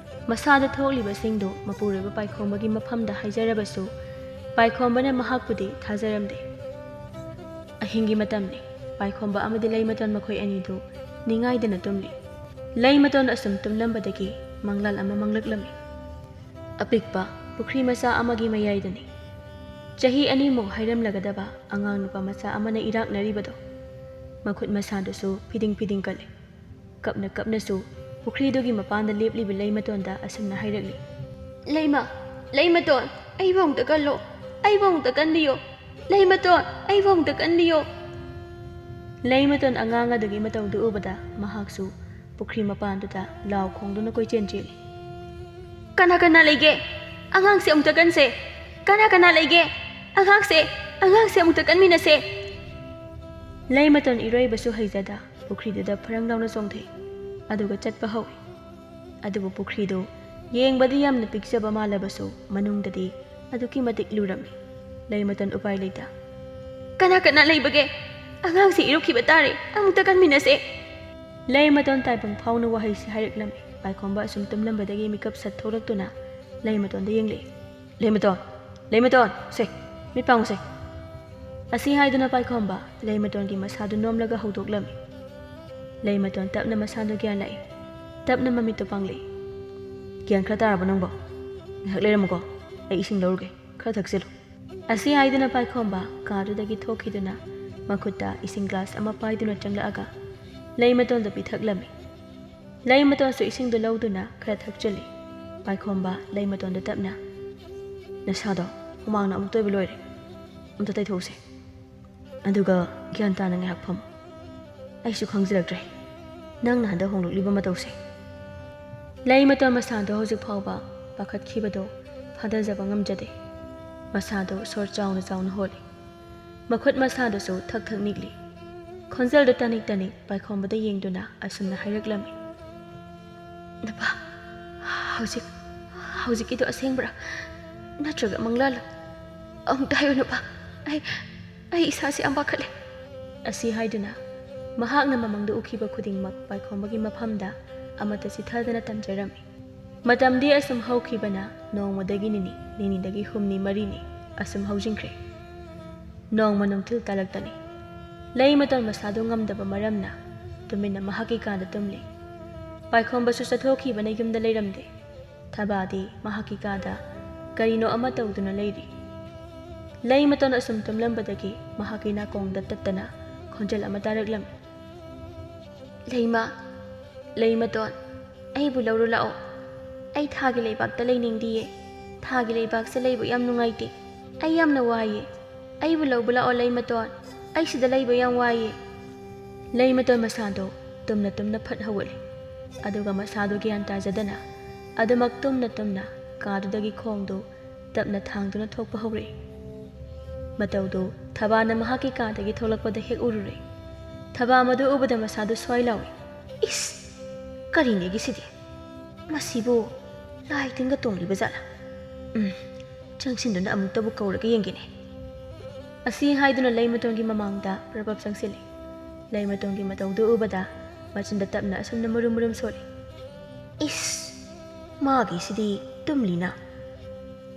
ꯃꯁꯥꯗ ꯊꯣꯛꯂꯤꯕꯁꯤꯡꯗꯨ ꯃꯄꯨꯔꯣꯏꯕ ꯄꯥꯏꯈꯣꯝꯕꯒꯤ ꯃꯐꯝꯗ ꯍꯥꯏꯖꯔꯕꯁꯨ, ꯄꯥꯏꯈꯣꯝꯕꯅ ꯃꯍꯥꯛꯄꯨꯗꯤ ꯊꯥꯖꯔꯝꯗꯦ꯫ ꯑꯍꯤꯡꯒꯤ ꯃꯇꯝꯅꯤ꯫ ꯄꯥꯏꯈꯣꯝꯕ ꯑꯃꯗꯤ ꯂꯩꯃꯇꯣꯟ ꯃꯈꯣꯏ ꯑꯅꯤꯗꯨ ꯅꯤꯡꯉꯥꯏꯗꯅ ꯇꯨꯝꯂꯤ꯫ ꯂꯩꯃꯇꯣꯟ ꯑꯁꯨꯝ ꯇꯨꯝꯂꯝꯕꯗꯒꯤ ꯃꯪꯂꯥꯟ ꯑꯃ ꯃꯪꯂꯛꯂꯝꯃꯤ꯫ ꯑꯄꯤꯛꯄ ꯄꯨꯈ꯭ꯔꯤ ꯃꯆꯥ ꯑꯃꯒꯤ ꯃꯌꯥꯏꯗꯅꯤ꯫ ꯆꯍꯤ ꯑꯅꯤꯃꯨꯛ ꯍꯥꯏꯔꯝꯂꯒꯗꯕ ꯑꯉꯥꯡ ꯅꯨꯄꯥ ꯃꯆꯥ ꯑꯃꯅ ꯏꯔꯥꯛꯅꯔꯤꯕꯗꯣ꯫ ꯃꯈꯨꯠ ꯃꯁꯥꯗꯨꯁꯨ ꯐꯤꯗꯤꯡ ꯐꯤꯗꯤꯡ ꯀꯜꯂꯤ꯫ ꯀꯞꯅ ꯀꯞꯅꯁꯨ ꯄꯨꯈ꯭ꯔꯤꯗꯨꯒꯤ ꯃꯄꯥꯟꯗ ꯂꯦꯞꯂꯤꯕ ꯂꯩꯃꯇꯣꯟꯗ ꯑꯁꯨꯝꯅ ꯍꯥꯏꯔꯛꯂꯤ꯫ "ꯂꯩꯃ, ꯂꯩꯃꯇꯣꯟ, ꯑꯩꯕꯨ ꯑꯃꯨꯛꯇ ꯀꯜꯂꯣ, ꯑꯩꯕꯨ ꯑꯃꯨꯛꯇ ꯀꯟꯕꯤꯌꯣ꯫ ꯂꯩꯃꯇꯣꯟ, ꯑꯩꯕꯨ ꯑꯃꯨꯛꯇ ꯀꯟꯕꯤꯌꯣ"꯫ ꯂꯩꯃꯇꯣꯟ ꯑꯉꯥꯡ ꯑꯗꯨꯒꯤ ꯃꯇꯧꯗꯨ ꯎꯕꯗ ꯃꯍꯥꯛꯁꯨ ꯄꯨꯈ꯭ꯔꯤ ꯃꯄꯥꯟꯗꯨꯗ ꯂꯥꯎ ꯈꯣꯡꯗꯨꯅ ꯀꯣꯏꯆꯦꯟ ꯆꯦꯜꯂꯤ꯫ "ꯀꯅꯥ ꯀꯅꯥ ꯂꯩꯒꯦ? ꯑꯉꯥꯡꯁꯦ ꯑꯃꯨꯛꯇ ꯀꯟꯁꯦ꯫ ꯀꯅꯥ ꯀꯅꯥ ꯂꯩꯒꯦ? ꯑꯉꯥꯡꯁꯦ, ꯑꯉꯥꯡꯁꯦ ꯑꯃꯨꯛꯇ ꯀꯟꯃꯤꯟꯅꯁꯦ"꯫ ꯂꯩꯃꯇꯣꯟ ꯏꯔꯣꯏꯕꯁꯨ ꯍꯩꯖꯗ ꯄꯨꯈ꯭ꯔꯤꯗꯨꯗ ꯐꯔꯪ ꯂꯥꯎꯅ ꯆꯣꯡꯊꯩ꯫ ꯑꯗꯨꯒ ꯆꯠꯄ ꯍꯧꯏ꯫ ꯑꯗꯨꯕꯨ ꯄꯨꯈ꯭ꯔꯤꯗꯨ ꯌꯦꯡꯕꯗꯤ ꯌꯥꯝꯅ ꯄꯤꯛꯆꯕ ꯃꯥꯜꯂꯕꯁꯨ ꯃꯅꯨꯡꯗꯗꯤ ꯑꯗꯨꯛꯀꯤ ꯃꯇꯤꯛ ꯂꯨꯔꯝꯃꯤ꯫ ꯂꯩꯃꯇꯣꯟ ꯎꯄꯥꯏ ꯂꯩꯇ꯫ "ꯀꯅꯥ ꯀꯅꯥ ꯂꯩꯕꯒꯦ? ꯑꯉꯥꯡꯁꯦ ꯏꯔꯨꯞꯈꯤꯕ ꯇꯥꯔꯦ, ꯑꯃꯨꯛꯇ ꯀꯟꯃꯤꯟꯅꯁꯦ"꯫ ꯂꯩꯃꯇꯣꯟ ꯇꯥꯏꯕꯪ ꯐꯥꯎꯅ ꯋꯥꯍꯩꯁꯤ ꯍꯥꯏꯔꯛꯂꯝꯃꯤ꯫ ꯄꯥꯏꯈꯣꯝꯕ ꯑꯁꯨꯝ ꯇꯨꯝꯂꯝꯕꯗꯒꯤ ꯃꯤꯀꯞ ꯁꯠ ꯊꯣꯛꯂꯛꯇꯨꯅ ꯂꯩꯃꯇꯣꯟꯗ ꯌꯦꯡꯂꯛꯏ꯫ "ꯂꯩꯃꯇꯣꯟ, ꯂꯩꯃꯇꯣꯟ, ꯁꯦ, ꯃꯤꯠ ꯄꯥꯡꯉꯨꯁꯦ"꯫ ꯑꯁꯤ ꯍꯥꯏꯗꯨꯅ ꯄꯥꯏꯈꯣꯝꯕ ꯂꯩꯃꯇꯣꯟꯒꯤ ꯃꯁꯥꯗꯨ ꯅꯣꯝꯂꯒ ꯍꯧꯗꯣꯛꯂꯝꯃꯤ꯫ ꯂꯩꯃꯇꯣꯟ ꯇꯞꯅ ꯃꯁꯥꯗꯣ ꯒ꯭ꯌꯥꯟ ꯂꯥꯛꯏ꯫ ꯇꯞꯅ ꯃꯃꯤꯠꯇꯣ ꯄꯥꯡꯂꯛꯏ꯫ "ꯒ꯭ꯌꯥꯟ ꯈꯔ ꯇꯥꯔꯕꯣ ꯅꯪꯕꯣ? ꯉꯥꯏꯍꯥꯛ ꯂꯩꯔꯝꯃꯨꯀꯣ, ꯑꯩ ꯏꯁꯤꯡ ꯂꯧꯔꯨꯒꯦ, ꯈꯔ ꯊꯛꯆꯤꯜꯂꯨ"꯫ ꯑꯁꯤ ꯍꯥꯏꯗꯨꯅ ꯄꯥꯏꯈꯣꯝꯕ ꯀꯥꯗꯨꯗꯒꯤ ꯊꯣꯛꯈꯤꯗꯨꯅ ꯃꯈꯨꯠꯇ ꯏꯁꯤꯡ ꯒ꯭ꯂꯥꯁ ꯑꯃ ꯄꯥꯏꯗꯨꯅ ꯆꯪꯂꯛꯑꯒ ꯂꯩꯃꯇꯣꯟꯗ ꯄꯤꯊꯛꯂꯝꯃꯤ꯫ ꯂꯩꯃꯇꯣꯟꯁꯨ ꯏꯁꯤꯡꯗꯨ ꯂꯧꯗꯨꯅ ꯈꯔ ꯊꯛꯆꯤꯜꯂꯤ꯫ ꯄꯥꯏꯈꯣꯝꯕ ꯂꯩꯃꯇꯣꯟꯗ ꯇꯞꯅ, "ꯅꯁꯥꯗꯣ ꯍꯨꯃꯥꯡꯅ ꯑꯃꯨꯛꯇ ꯑꯣꯏꯕ ꯂꯣꯏꯔꯦ, ꯑꯝꯇ ꯇꯩꯊꯣꯛꯎꯁꯦ꯫ ꯑꯗꯨꯒ ꯒ꯭ꯌꯥꯟ ꯇꯥꯅ ꯉꯥꯏꯍꯥꯛ ꯐꯝꯃꯨ꯫ ꯑꯩꯁꯨ ꯈꯪꯖꯤꯜꯂꯛꯇ꯭ꯔꯦ ꯅꯪꯅ ꯍꯟꯗꯛ ꯍꯣꯡꯂꯛꯂꯤꯕ ꯃꯇꯧꯁꯦ"꯫ ꯂꯩꯃꯇꯣꯟ ꯃꯁꯥꯗꯣ ꯍꯧꯖꯤꯛ ꯐꯥꯎꯕ ꯄꯥꯈꯠꯈꯤꯕꯗꯣ ꯐꯥꯊꯖꯕ ꯉꯝꯖꯗꯦ꯫ ꯃꯁꯥꯗꯣ ꯁꯣꯔ ꯆꯥꯎꯅ ꯆꯥꯎꯅ ꯍꯣꯜꯂꯤ꯫ ꯃꯈꯨꯠ ꯃꯁꯥꯗꯨꯁꯨ ꯊꯛ ꯊꯛ ꯅꯤꯛꯂꯤ꯫ ꯈꯣꯟꯖꯦꯜꯗꯨ ꯇꯅꯤꯛ ꯇꯅꯤꯛ ꯄꯥꯏꯈꯣꯝꯕꯗ ꯌꯦꯡꯗꯨꯅ ꯑꯁꯨꯝꯅ ꯍꯥꯏꯔꯛꯂꯝꯃꯤ, "ꯅꯨꯄꯥ, ꯍꯧꯖꯤꯛ, ꯍꯧꯖꯤꯛꯀꯤꯗꯣ ꯑꯁꯦꯡꯕ꯭ꯔꯥ? ꯅꯠꯇ꯭ꯔꯒ ꯃꯪꯂꯥꯂꯣ? ꯑꯃꯨꯛꯇ ꯍꯥꯏꯌꯨ ꯅꯨꯄꯥ, ꯑꯩ, ꯑꯩ ꯏꯁꯥꯁꯦ ꯌꯥꯝ ꯄꯥꯈꯠꯂꯦ"꯫ ꯑꯁꯤ ꯍꯥꯏꯗꯨꯅ ꯃꯍꯥꯛꯅ ꯃꯃꯥꯡꯗ ꯎꯈꯤꯕ ꯈꯨꯗꯤꯡꯃꯛ ꯄꯥꯏꯈꯣꯝꯕꯒꯤ ꯃꯐꯝꯗ ꯑꯃꯠꯇ ꯆꯤꯊꯗꯅ ꯇꯝꯖꯔꯝꯃꯤ꯫ ꯃꯇꯝꯗꯤ ꯑꯁꯨꯝ ꯍꯧꯈꯤꯕꯅ ꯅꯣꯡꯃꯗꯒꯤ ꯅꯤꯅꯤ, ꯅꯤꯅꯤꯗꯒꯤ ꯍꯨꯝꯅꯤ ꯃꯔꯤꯅꯤ ꯑꯁꯨꯝ ꯍꯧꯖꯤꯟꯈ꯭ꯔꯦ꯫ ꯅꯣꯡꯃ ꯅꯨꯡꯊꯤꯜ ꯇꯥꯂꯛꯇꯅꯤ꯫ ꯂꯩꯃꯇꯣꯟ ꯃꯁꯥꯗꯨ ꯉꯝꯗꯕ ꯃꯔꯝꯅ ꯇꯨꯃꯤꯟꯅ ꯃꯍꯥꯛꯀꯤ ꯀꯥꯗ ꯇꯨꯝꯂꯤ꯫ ꯄꯥꯏꯈꯣꯝꯕꯁꯨ ꯆꯠꯊꯣꯛꯈꯤꯕꯅ ꯌꯨꯝꯗ ꯂꯩꯔꯝꯗꯦ꯫ ꯊꯕꯥꯗꯤ ꯃꯍꯥꯛꯀꯤ ꯀꯥꯗ ꯀꯔꯤꯅꯣ ꯑꯃ ꯇꯧꯗꯨꯅ ꯂꯩꯔꯤ꯫ ꯂꯩꯃꯇꯣꯟ ꯑꯁꯨꯝ ꯇꯨꯝꯂꯝꯕꯗꯒꯤ ꯃꯍꯥꯛꯀꯤ ꯅꯥꯀꯣꯡꯗ ꯇꯠꯇꯅ ꯈꯣꯟꯖꯦꯜ ꯑꯃ ꯇꯥꯔꯛꯂꯝꯃꯤ꯫ "ꯂꯩꯃ, ꯂꯩꯃꯇꯣꯟ, ꯑꯩꯕꯨ ꯂꯧꯔꯨ ꯂꯥꯛꯑꯣ꯫ ꯑꯩ ꯊꯥꯒꯤ ꯂꯩꯕꯥꯛꯇ ꯂꯩꯅꯤꯡꯗꯤꯌꯦ꯫ ꯊꯥꯒꯤ ꯂꯩꯕꯥꯛꯁꯦ ꯂꯩꯕ ꯌꯥꯝ ꯅꯨꯡꯉꯥꯏꯇꯦ꯫ ꯑꯩ ꯌꯥꯝꯅ ꯋꯥꯏꯌꯦ꯫ ꯑꯩꯕꯨ ꯂꯧꯕ ꯂꯥꯛꯑꯣ ꯂꯩꯃꯇꯣꯟ꯫ ꯑꯩ ꯁꯤꯗ ꯂꯩꯕ ꯌꯥꯝ ꯋꯥꯏꯌꯦ"꯫ ꯂꯩꯃꯇꯣꯟ ꯃꯁꯥꯗꯣ ꯇꯨꯝꯅ ꯇꯨꯝꯅ ꯐꯠ ꯍꯧꯒꯠꯂꯤ꯫ ꯑꯗꯨꯒ ꯃꯁꯥꯗꯣ ꯒ꯭ꯌꯥꯟ ꯇꯥꯖꯗꯅ ꯑꯗꯨꯃꯛ ꯇꯨꯝꯅ ꯇꯨꯝꯅ ꯀꯥꯗꯨꯗꯒꯤ ꯈꯣꯡꯗꯣ ꯇꯞꯅ ꯊꯥꯡꯗꯨꯅ ꯊꯣꯛꯄ ꯍꯧꯔꯛꯏ꯫ ꯃꯇꯧꯗꯨ ꯊꯕꯥꯅ ꯃꯍꯥꯛꯀꯤ ꯀꯥꯗꯒꯤ ꯊꯣꯛꯂꯛꯄꯗ ꯍꯦꯛ ꯎꯔꯨꯔꯦ꯫ ꯊꯕꯥ ꯃꯗꯨ ꯎꯕꯗ ꯃꯁꯥꯗꯨ ꯁ꯭ꯋꯥꯏ ꯂꯥꯎꯏ꯫ "ꯏꯁ! ꯀꯔꯤꯅꯦꯒꯤ ꯁꯤꯗꯤ? ꯃꯁꯤꯕꯨ ꯂꯥꯏ ꯇꯤꯟꯒ ꯇꯣꯡꯂꯤꯕ ꯖꯥꯠꯂꯥ? ꯎꯝ, ꯆꯪꯁꯤꯟꯗꯨꯅ ꯑꯃꯨꯛꯇꯕꯨ ꯀꯧꯔꯒ ꯌꯦꯡꯒꯦꯅꯦ"꯫ ꯑꯁꯤ ꯍꯥꯏꯗꯨꯅ ꯂꯩꯃꯇꯣꯟꯒꯤ ꯃꯃꯥꯡꯗ ꯄ꯭ꯔꯞ ꯄ꯭ꯔꯞ ꯆꯪꯁꯤꯜꯂꯤ꯫ ꯂꯩꯃꯇꯣꯟꯒꯤ ꯃꯇꯧꯗꯨ ꯎꯕꯗ ꯃꯆꯤꯟꯗ ꯇꯞꯅ ꯑꯁꯨꯝꯅ ꯃꯨꯔꯨꯝ ꯃꯨꯔꯨꯝ ꯁꯣꯜꯂꯤ꯫ "ꯏꯁ! ꯃꯥꯒꯤꯁꯤꯗꯤ ꯇꯨꯝꯂꯤꯅ꯫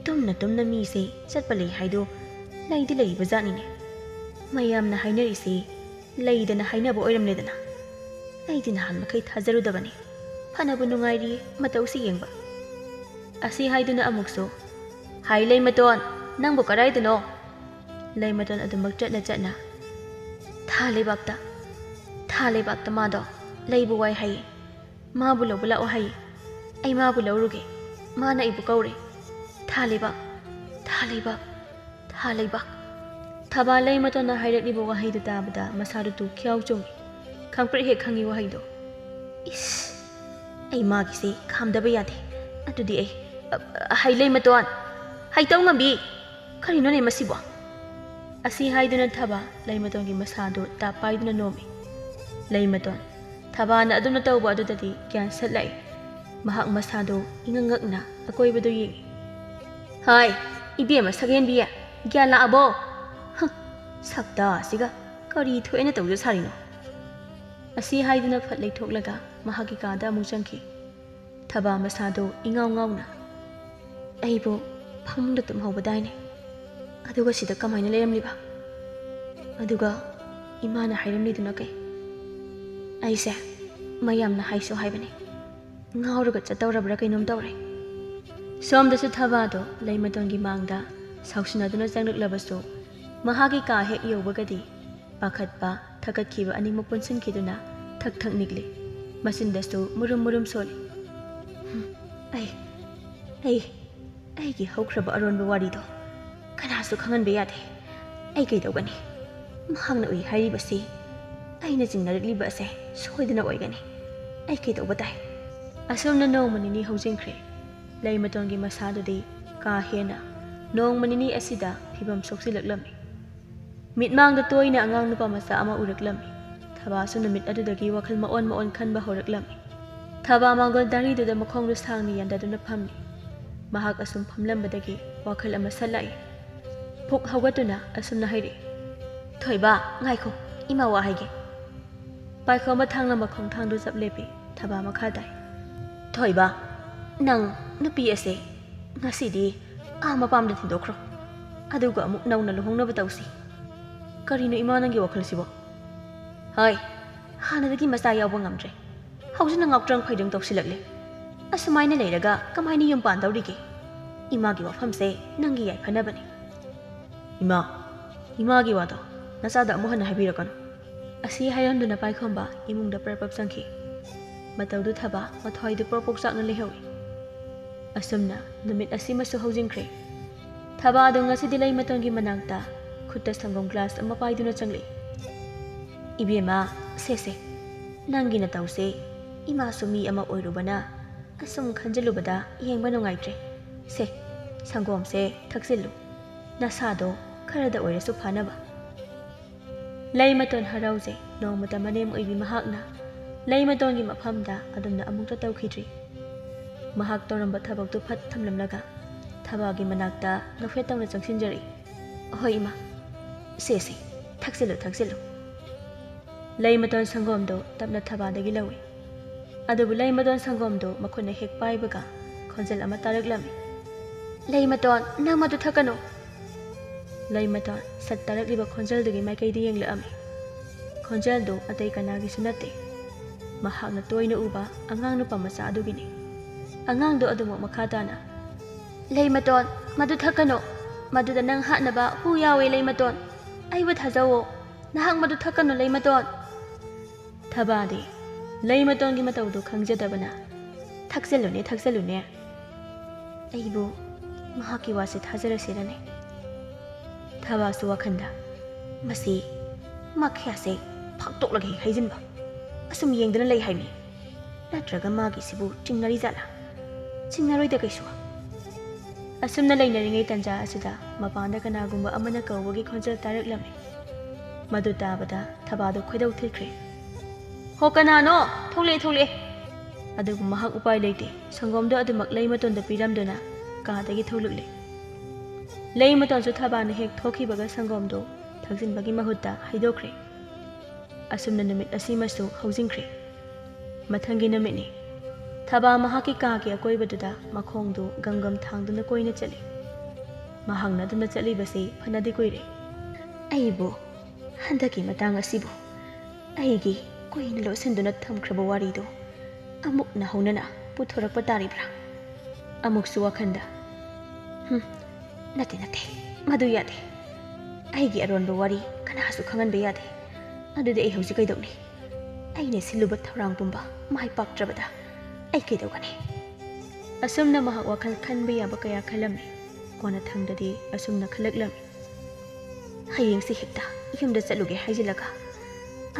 ꯇꯨꯝꯅ ꯇꯨꯝꯅ ꯃꯤꯁꯦ ꯆꯠꯄ ꯂꯩ ꯍꯥꯏꯗꯣ ꯂꯩꯗꯤ ꯂꯩꯕ ꯖꯥꯠꯅꯤꯅꯦ꯫ ꯃꯌꯥꯝꯅ ꯍꯥꯏꯅꯔꯤꯁꯦ ꯂꯩꯗꯅ ꯍꯥꯏꯅꯕ ꯑꯣꯏꯔꯝꯂꯦꯗꯅ"꯫ ꯑꯩꯗꯤ ꯅꯍꯥꯟ ꯃꯈꯩ ꯊꯥꯖꯔꯨꯗꯕꯅꯤ꯫ ꯐꯅꯕꯨ ꯅꯨꯡꯉꯥꯏꯔꯤ ꯃꯇꯧꯁꯤ ꯌꯦꯡꯕ꯫ ꯑꯁꯤ ꯍꯥꯏꯗꯨꯅ ꯑꯃꯨꯛꯁꯨ, "ꯍꯥꯏ ꯂꯩꯃꯇꯣꯟ, ꯅꯪꯕꯨ ꯀꯗꯥꯏꯗꯅꯣ?" ꯂꯩꯃꯇꯣꯟ ꯑꯗꯨꯃꯛ ꯆꯠꯅ ꯆꯠꯅ, "ꯊꯥ ꯂꯩꯕꯥꯛꯇ, ꯊꯥ ꯂꯩꯕꯥꯛꯇ ꯃꯥꯗꯣ ꯂꯩꯕ ꯋꯥꯏ ꯍꯥꯏꯌꯦ꯫ ꯃꯥꯕꯨ ꯂꯧꯕ ꯂꯥꯛꯑꯣ ꯍꯥꯏꯌꯦ꯫ ꯑꯩ ꯃꯥꯕꯨ ꯂꯧꯔꯨꯒꯦ꯫ ꯃꯥꯅ ꯑꯩꯕꯨ ꯀꯧꯔꯦ꯫ ꯊꯥ ꯂꯩꯕꯥꯛ, ꯊꯥ ꯂꯩꯕꯥꯛ, ꯊꯥ ꯂꯩꯕꯥꯛ꯫" ꯊꯕꯥ ꯂꯩꯃꯇꯣꯟꯅ ꯍꯥꯏꯔꯛꯂꯤꯕ ꯋꯥꯍꯩꯗꯨ ꯇꯥꯕꯗ ꯃꯁꯥꯗꯨ ꯇꯨ ꯈ꯭ꯌꯥꯎ ꯆꯣꯡꯏ꯫ ꯈꯪꯄ꯭ꯔꯦꯛ ꯍꯦꯛ ꯈꯪꯏ ꯋꯥꯍꯩꯗꯣ꯫ "ꯏꯁ, ꯑꯩ ꯃꯥꯒꯤꯁꯦ ꯈꯥꯝꯗꯕ ꯌꯥꯗꯦ꯫ ꯑꯗꯨꯗꯤ ꯑꯩ, ꯑ, ꯑ, ꯍꯩ ꯂꯩꯃꯇꯣꯟ, ꯍꯩꯇꯧ ꯉꯝꯕꯤ, ꯀꯔꯤꯅꯣꯅꯦ ꯃꯁꯤꯕꯣ?" ꯑꯁꯤ ꯍꯥꯏꯗꯨꯅ ꯊꯕꯥ ꯂꯩꯃꯇꯣꯟꯒꯤ ꯃꯁꯥꯗꯨ ꯇꯥꯞ ꯄꯥꯏꯗꯨꯅ ꯅꯣꯝꯃꯤ꯫ ꯂꯩꯃꯇꯣꯟ, ꯊꯕꯥꯅ ꯑꯗꯨꯝꯅ ꯇꯧꯕ ꯑꯗꯨꯗꯗꯤ ꯒ꯭ꯌꯥꯟ ꯁꯠꯂꯛꯏ꯫ ꯃꯍꯥꯛ ꯃꯁꯥꯗꯨ ꯏꯉꯛ ꯉꯛꯅ ꯑꯀꯣꯏꯕꯗꯨ ꯌꯦꯡꯏ꯫ "ꯍꯥꯏ, ꯏꯕꯦꯝꯃ ꯁꯛꯍꯦꯟꯕꯤ, ꯒ꯭ꯌꯥꯟ ꯂꯥꯛꯑꯕꯣ? ꯍ, ꯁꯛꯇꯥ ꯑꯁꯤꯒ ꯀꯔꯤ ꯊꯣꯛꯑꯦꯅ ꯇꯧꯖ ꯁꯥꯔꯤꯅꯣ?" ꯑꯁꯤ ꯍꯥꯏꯗꯨꯅ ꯐꯠ ꯂꯩꯊꯣꯛꯂꯒ ꯃꯍꯥꯛꯀꯤ ꯀꯥꯗ ꯑꯃꯨꯛ ꯆꯪꯈꯤ꯫ ꯊꯕꯥ ꯃꯁꯥꯗꯨ ꯏꯉꯥꯎ ꯉꯥꯎꯅ, "ꯑꯩꯕꯨ ꯐꯃꯨꯡꯗ ꯇꯨꯝꯍꯧꯕꯗꯥꯏꯅꯦ? ꯑꯗꯨꯒ ꯁꯤꯗ ꯀꯃꯥꯏꯅ ꯂꯩꯔꯝꯂꯤꯕ? ꯑꯗꯨꯒ ꯏꯃꯥꯅ ꯍꯥꯏꯔꯝꯂꯤꯗꯨꯅ ꯀꯩ? ꯑꯩꯁꯦ ꯃꯌꯥꯝꯅ ꯍꯥꯏꯁꯨ ꯍꯥꯏꯕꯅꯤ, ꯉꯥꯎꯔꯒ ꯆꯠꯇꯧꯔꯕ꯭ꯔꯥ ꯀꯩꯅꯣꯝ ꯇꯧꯔꯦ꯫" ꯁꯣꯝꯗꯁꯨ ꯊꯕꯥꯗꯣ ꯂꯩꯃꯇꯣꯟꯒꯤ ꯃꯥꯡꯗ ꯁꯥꯎꯁꯤꯟꯅꯗꯨꯅ ꯆꯪꯂꯛꯂꯕꯁꯨ, ꯃꯍꯥꯛꯀꯤ ꯀꯥ ꯍꯦꯛ ꯌꯧꯕꯒꯗꯤ ꯄꯥꯈꯠꯄ, ꯊꯀꯠꯈꯤꯕ ꯑꯅꯤꯃꯛ ꯄꯨꯟꯁꯤꯟꯈꯤꯗꯨꯅ ꯊꯛ ꯊꯛ ꯅꯤꯛꯂꯤ꯫ ꯃꯆꯤꯟꯗꯁꯨ ꯃꯨꯔꯨꯝ ꯃꯨꯔꯨꯝ ꯁꯣꯜꯂꯤ꯫ "ꯍꯨꯝ, ꯑꯩ, ꯑꯩ, ꯑꯩꯒꯤ ꯍꯧꯈ꯭ꯔꯕ ꯑꯔꯣꯟꯕ ꯋꯥꯔꯤꯗꯣ ꯀꯅꯥꯁꯨ ꯈꯪꯍꯟꯕ ꯌꯥꯗꯦ꯫ ꯑꯩ ꯀꯩꯗꯧꯒꯅꯤ? ꯃꯍꯥꯛꯅ ꯎꯏ ꯍꯥꯏꯔꯤꯕꯁꯤ ꯑꯩꯅ ꯆꯤꯡꯅꯔꯛꯂꯤꯕ ꯑꯁꯦ ꯁꯣꯏꯗꯅ ꯑꯣꯏꯒꯅꯤ꯫ ꯑꯩ ꯀꯩꯗꯧꯕ ꯇꯥꯏ?" ꯑꯁꯨꯝꯅ ꯅꯣꯡꯃ ꯅꯤꯅꯤ ꯍꯧꯖꯤꯟꯈ꯭ꯔꯦ꯫ ꯂꯩꯃꯇꯣꯟꯒꯤ ꯃꯁꯥꯗꯨꯗꯤ ꯀꯥ ꯍꯦꯟꯅ ꯅꯣꯡꯃ ꯅꯤꯅꯤ ꯑꯁꯤꯗ ꯐꯤꯕꯝ ꯁꯣꯛꯆꯤꯜꯂꯛꯂꯝꯃꯤ꯫ ꯃꯤꯠꯃꯥꯡꯗ ꯇꯣꯏꯅ ꯑꯉꯥꯡ ꯅꯨꯄꯥ ꯃꯆꯥ ꯑꯃ ꯎꯔꯛꯂꯝꯃꯤ꯫ ꯊꯕꯥꯁꯨ ꯅꯨꯃꯤꯠ ꯑꯗꯨꯗꯒꯤ ꯋꯥꯈꯜ ꯃꯑꯣꯟ ꯃꯑꯣꯟ ꯈꯟꯕ ꯍꯧꯔꯛꯂꯝꯃꯤ꯫ ꯊꯕꯥ ꯃꯥꯡꯒꯣꯜ ꯗꯥꯔꯤꯗꯨꯗ ꯃꯈꯣꯡꯗꯨ ꯁꯥꯡꯅ ꯌꯥꯟꯊꯗꯨꯅ ꯐꯝꯂꯤ꯫ ꯃꯍꯥꯛ ꯑꯁꯨꯝ ꯐꯝꯂꯝꯕꯗꯒꯤ ꯋꯥꯈꯜ ꯑꯃ ꯁꯠꯂꯛꯏ꯫ ꯐꯨꯛ ꯍꯧꯒꯠꯇꯨꯅ ꯑꯁꯨꯝꯅ ꯍꯥꯏꯔꯛꯏ, "ꯊꯣꯏꯕ, ꯉꯥꯏꯈꯣ, ꯏꯃꯥ ꯋꯥ ꯍꯥꯏꯒꯦ꯫" ꯄꯥꯏꯈꯣꯝꯕ ꯊꯥꯡꯂꯝꯕ ꯈꯣꯡꯊꯥꯡꯗꯨ ꯆꯞ ꯂꯦꯞꯄꯤ꯫ ꯊꯕꯥ ꯃꯈꯥ ꯇꯥꯏ, "ꯊꯣꯏꯕ, ꯅꯪ ꯅꯨꯄꯤ ꯑꯁꯦ ꯉꯁꯤꯗꯤ ꯑꯥ ꯃꯄꯥꯝꯗ ꯊꯤꯟꯗꯣꯛꯈ꯭ꯔꯣ꯫ ꯑꯗꯨꯒ ꯑꯃꯨꯛ ꯅꯧꯅ ꯂꯨꯍꯣꯡꯅꯕ ꯇꯧꯁꯤ꯫" "ꯀꯔꯤꯅꯣ ꯏꯃꯥ ꯅꯪꯒꯤ ꯋꯥꯈꯜꯁꯤꯕꯣ?" "ꯍꯣꯏ, ꯍꯥꯟꯅꯗꯒꯤ ꯃꯆꯥ ꯌꯥꯎꯕ ꯉꯝꯗ꯭ꯔꯦ꯫ ꯍꯧꯖꯤꯛꯅ ꯉꯥꯎꯇ꯭ꯔꯪ ꯐꯩꯗ꯭ꯔꯪ ꯇꯧꯁꯤꯜꯂꯛꯂꯦ꯫ ꯑꯁꯨꯃꯥꯏꯅ ꯂꯩꯔꯒ ꯀꯃꯥꯏꯅ ꯌꯨꯝ ꯄꯥꯟꯗꯧꯔꯤꯒꯦ? ꯏꯃꯥꯒꯤ ꯋꯥꯐꯝꯁꯦ ꯅꯪꯒꯤ ꯌꯥꯏꯐꯅꯕꯅꯤ꯫ ꯏꯃꯥ, ꯏꯃꯥꯒꯤ ꯋꯥꯗꯣ ꯅꯆꯥꯗ ꯑꯃꯨꯛ ꯍꯟꯅ ꯍꯥꯏꯕꯤꯔꯛꯀꯅꯨ꯫ ꯑꯁꯤ ꯍꯥꯏꯔꯝꯗꯨꯅ ꯄꯥꯏꯈꯣꯝꯕ ꯏꯃꯨꯡꯗ ꯄ꯭ꯔꯞ ꯄ꯭ꯔꯞ ꯆꯪꯈꯤ꯫ ꯃꯇꯧꯗꯨ ꯊꯕꯥ ꯃꯊ꯭ꯋꯥꯏꯗꯨ ꯄ꯭ꯔꯣꯛ ꯄ꯭ꯔꯣꯛ ꯆꯥꯛꯅ ꯂꯩꯍꯧꯏ꯫ ꯑꯁꯨꯝꯅ ꯅꯨꯃꯤꯠ ꯑꯁꯤꯃꯁꯨ ꯍꯧꯖꯤꯟꯈ꯭ꯔꯦ꯫ ꯊꯕꯥꯗꯨ ꯉꯁꯤꯗꯤ ꯂꯩꯃꯇꯣꯟꯒꯤ ꯃꯅꯥꯛꯇ ꯈꯨꯠꯇ ꯁꯪꯒꯣꯝ ꯒ꯭ꯂꯥꯁ ꯑꯃ ꯄꯥꯏꯗꯨꯅ ꯆꯪꯂꯛꯏ꯫ "ꯏꯕꯦꯝꯃ, ꯁꯦ ꯁꯦ, ꯅꯪꯒꯤ ꯅꯇꯧꯁꯦ ꯏꯃꯥꯁꯨ ꯃꯤ ꯑꯃ ꯑꯣꯏꯔꯨꯕꯅ ꯑꯁꯨꯝ ꯈꯟꯖꯤꯜꯂꯨꯕꯗ ꯌꯦꯡꯕ ꯅꯨꯡꯉꯥꯏꯇ꯭ꯔꯦ꯫ ꯁꯦ, ꯁꯪꯒꯣꯝꯁꯦ ꯊꯛꯆꯤꯜꯂꯨ, ꯅꯁꯥꯗꯣ ꯈꯔꯗ ꯑꯣꯏꯔꯁꯨ ꯐꯅꯕ꯫" ꯂꯩꯃꯇꯣꯟ ꯍꯔꯥꯎꯖꯩ꯫ ꯅꯣꯡꯃꯇ ꯃꯅꯦꯝ ꯑꯣꯏꯕꯤ ꯃꯍꯥꯛꯅ ꯂꯩꯃꯇꯣꯟꯒꯤ ꯃꯐꯝꯗ ꯑꯗꯨꯝꯅ ꯑꯃꯨꯛꯇ ꯇꯧꯈꯤꯗ꯭ꯔꯤ꯫ ꯃꯍꯥꯛ ꯇꯧꯔꯝꯕ ꯊꯕꯛꯇꯨ ꯐꯠ ꯊꯝꯂꯝꯂꯒ ꯊꯕꯥꯒꯤ ꯃꯅꯥꯛꯇ ꯅꯣꯛꯐꯦꯠ ꯇꯧꯅ ꯆꯪꯁꯤꯟꯖꯔꯛꯏ꯫ "ꯍꯣꯏ ꯏꯃꯥ, ꯁꯦ ꯁꯦ, ꯊꯛꯆꯤꯜꯂꯨ ꯊꯛꯆꯤꯜꯂꯨ꯫" ꯂꯩꯃꯇꯣꯟ ꯁꯪꯒꯣꯝꯗꯨ ꯇꯞꯅ ꯊꯕꯥꯗꯒꯤ ꯂꯧꯏ꯫ ꯑꯗꯨꯕꯨ ꯂꯩꯃꯇꯣꯟ ꯁꯪꯒꯣꯝꯗꯨ ꯃꯈꯨꯠꯅ ꯍꯦꯛ ꯄꯥꯏꯕꯒ ꯈꯣꯟꯖꯦꯜ ꯑꯃ ꯇꯥꯔꯛꯂꯝꯃꯤ꯫ "ꯂꯩꯃꯇꯣꯟ, ꯅꯪ ꯃꯗꯨ ꯊꯛꯀꯅꯨ!" ꯂꯩꯃꯇꯣꯟ ꯁꯠ ꯇꯥꯔꯛꯂꯤꯕ ꯈꯣꯟꯖꯦꯜꯗꯨꯒꯤ ꯃꯥꯏꯀꯩꯗ ꯌꯦꯡꯂꯛꯑꯝꯃꯤ꯫ ꯈꯣꯟꯖꯦꯜꯗꯨ ꯑꯇꯩ ꯀꯅꯥꯒꯤꯁꯨ ꯅꯠꯇꯦ, ꯃꯍꯥꯛꯅ ꯇꯣꯏꯅ ꯎꯕ ꯑꯉꯥꯡ ꯅꯨꯄꯥ ꯃꯆꯥ ꯑꯗꯨꯒꯤꯅꯤ꯫ ꯑꯉꯥꯡꯗꯨ ꯑꯗꯨꯃꯛ ꯃꯈꯥ ꯇꯥꯅ, "ꯂꯩꯃꯇꯣꯟ, ꯃꯗꯨ ꯊꯛꯀꯅꯨ꯫ ꯃꯗꯨꯗ ꯅꯪ ꯍꯥꯠꯅꯕ ꯍꯨ ꯌꯥꯎꯋꯦ ꯂꯩꯃꯇꯣꯟ꯫ ꯑꯩꯕꯨ ꯊꯥꯖꯧꯋꯣ꯫ ꯅꯍꯥꯛ ꯃꯗꯨ ꯊꯛꯀꯅꯨ ꯂꯩꯃꯇꯣꯟ꯫" ꯊꯕꯥꯗꯤ ꯂꯩꯃꯇꯣꯟꯒꯤ ꯃꯇꯧꯗꯨ ꯈꯪꯖꯗꯕꯅ, "ꯊꯛꯆꯜꯂꯨꯅꯦ, ꯊꯛꯆꯜꯂꯨꯅꯦ꯫ ꯑꯩꯕꯨ ꯃꯍꯥꯛꯀꯤ ꯋꯥꯁꯦ ꯊꯥꯖꯔꯁꯤꯔꯅꯦ?" ꯊꯕꯥꯁꯨ ꯋꯥꯈꯟꯗ, "ꯃꯁꯤ ꯃꯈ꯭ꯌꯥꯁꯦ ꯐꯥꯛꯇꯣꯛꯂꯒ ꯍꯦꯛ ꯍꯩꯖꯤꯟꯕ꯫ ꯑꯁꯨꯝ ꯌꯦꯡꯗꯅ ꯂꯩ ꯍꯥꯏꯕꯅꯤ꯫ ꯅꯠꯇ꯭ꯔꯒ ꯃꯥꯒꯤꯁꯤꯕꯨ ꯆꯤꯡꯅꯔꯤ ꯖꯥꯠꯂꯥ? ꯆꯤꯡꯅꯔꯣꯏꯗ ꯀꯩꯁꯨ꯫" ꯑꯁꯨꯝꯅ ꯂꯩꯅꯔꯤꯉꯩ ꯇꯟꯖꯥ ꯑꯁꯤꯗ ꯃꯄꯥꯟꯗ ꯀꯅꯥꯒꯨꯝꯕ ꯑꯃꯅ ꯀꯧꯕꯒꯤ ꯈꯣꯟꯖꯦꯜ ꯇꯥꯔꯛꯂꯝꯃꯤ꯫ ꯃꯗꯨ ꯇꯥꯕꯗ ꯊꯕꯥꯗꯨ ꯈꯣꯏꯗꯧ ꯊꯤꯠꯈ꯭ꯔꯦ꯫ "ꯍꯣ, ꯀꯅꯥꯅꯣ? ꯊꯣꯛꯂꯛꯑꯦ, ꯊꯣꯛꯂꯛꯑꯦ!" ꯑꯗꯨꯕꯨ ꯃꯍꯥꯛ ꯎꯄꯥꯏ ꯂꯩꯇꯦ꯫ ꯁꯪꯒꯣꯝꯗꯨ ꯑꯗꯨꯃꯛ ꯂꯩꯃꯇꯣꯟꯗ ꯄꯤꯔꯝꯗꯨꯅ ꯀꯥꯗꯒꯤ ꯊꯣꯛꯂꯛꯂꯦ꯫ ꯂꯩꯃꯇꯣꯟꯁꯨ ꯊꯕꯥꯅ ꯍꯦꯛ ꯊꯣꯛꯈꯤꯕꯒ ꯁꯪꯒꯣꯝꯗꯨ ꯊꯛꯆꯤꯟꯕꯒꯤ ꯃꯍꯨꯠꯇ ꯍꯩꯗꯣꯛꯈ꯭ꯔꯦ꯫ ꯑꯁꯨꯝꯅ ꯅꯨꯃꯤꯠ ꯑꯁꯤꯃꯁꯨ ꯍꯧꯖꯤꯟꯈ꯭ꯔꯦ꯫ ꯃꯊꯪꯒꯤ ꯅꯨꯃꯤꯠꯅꯤ꯫ ꯊꯕꯥ ꯃꯍꯥꯛꯀꯤ ꯀꯥꯒꯤ ꯑꯀꯣꯏꯕꯗꯨꯗ ꯃꯈꯣꯡꯗꯨ ꯒꯝ ꯒꯝ ꯊꯥꯡꯗꯨꯅ ꯀꯣꯏꯅ ꯆꯠꯂꯤ꯫ ꯃꯍꯥꯛꯅ ꯑꯗꯨꯝꯅ ꯆꯠꯂꯤꯕꯁꯤ ꯐꯅꯗꯤ ꯀꯨꯏꯔꯦ꯫ "ꯑꯩꯕꯨ ꯍꯟꯗꯛꯀꯤ ꯃꯇꯥꯡ ꯑꯁꯤꯕꯨ ꯑꯩꯒꯤ ꯀꯨꯏꯅ ꯂꯣꯠꯁꯤꯟꯗꯨꯅ ꯊꯝꯈ꯭ꯔꯕ ꯋꯥꯔꯤꯗꯨ ꯑꯃꯨꯛ ꯅꯧꯍꯧꯅꯅ ꯄꯨꯊꯣꯔꯛꯄ ꯇꯥꯔꯤꯕ꯭ꯔꯥ? ꯑꯃꯨꯛꯁꯨ ꯋꯥꯈꯜꯗ, "ꯍꯨꯝ, ꯅꯠꯇꯦ, ꯅꯠꯇꯦ, ꯃꯗꯨ ꯌꯥꯗꯦ꯫ ꯑꯩꯒꯤ ꯑꯔꯣꯟꯕ ꯋꯥꯔꯤ ꯀꯅꯥꯁꯨ ꯈꯪꯍꯟꯕ ꯌꯥꯗꯦ꯫ ꯑꯗꯨꯗꯤ ꯑꯩ ꯍꯧꯖꯤꯛ ꯀꯩꯗꯧꯅꯤ? ꯑꯩꯅ ꯁꯤꯜꯂꯨꯕ ꯊꯧꯔꯥꯡ ꯄꯨꯝꯕ ꯃꯥꯏ ꯄꯥꯛꯇ꯭ꯔꯕꯗ ꯑꯩ ꯀꯩꯗꯧꯒꯅꯤ?" ꯑꯁꯨꯝꯅ ꯃꯍꯥꯛ ꯋꯥꯈꯜ ꯈꯟꯕ ꯌꯥꯕ ꯀꯌꯥ ꯈꯜꯂꯝꯃꯤ꯫ ꯀꯣꯟꯅꯊꯪꯗꯗꯤ ꯑꯁꯨꯝꯅ ꯈꯜꯂꯛꯂꯝꯃꯤ, "ꯍꯌꯦꯡꯁꯤ ꯍꯦꯛꯇ ꯌꯨꯝꯗ ꯆꯠꯂꯨꯒꯦ ꯍꯥꯏꯖꯤꯜꯂꯒ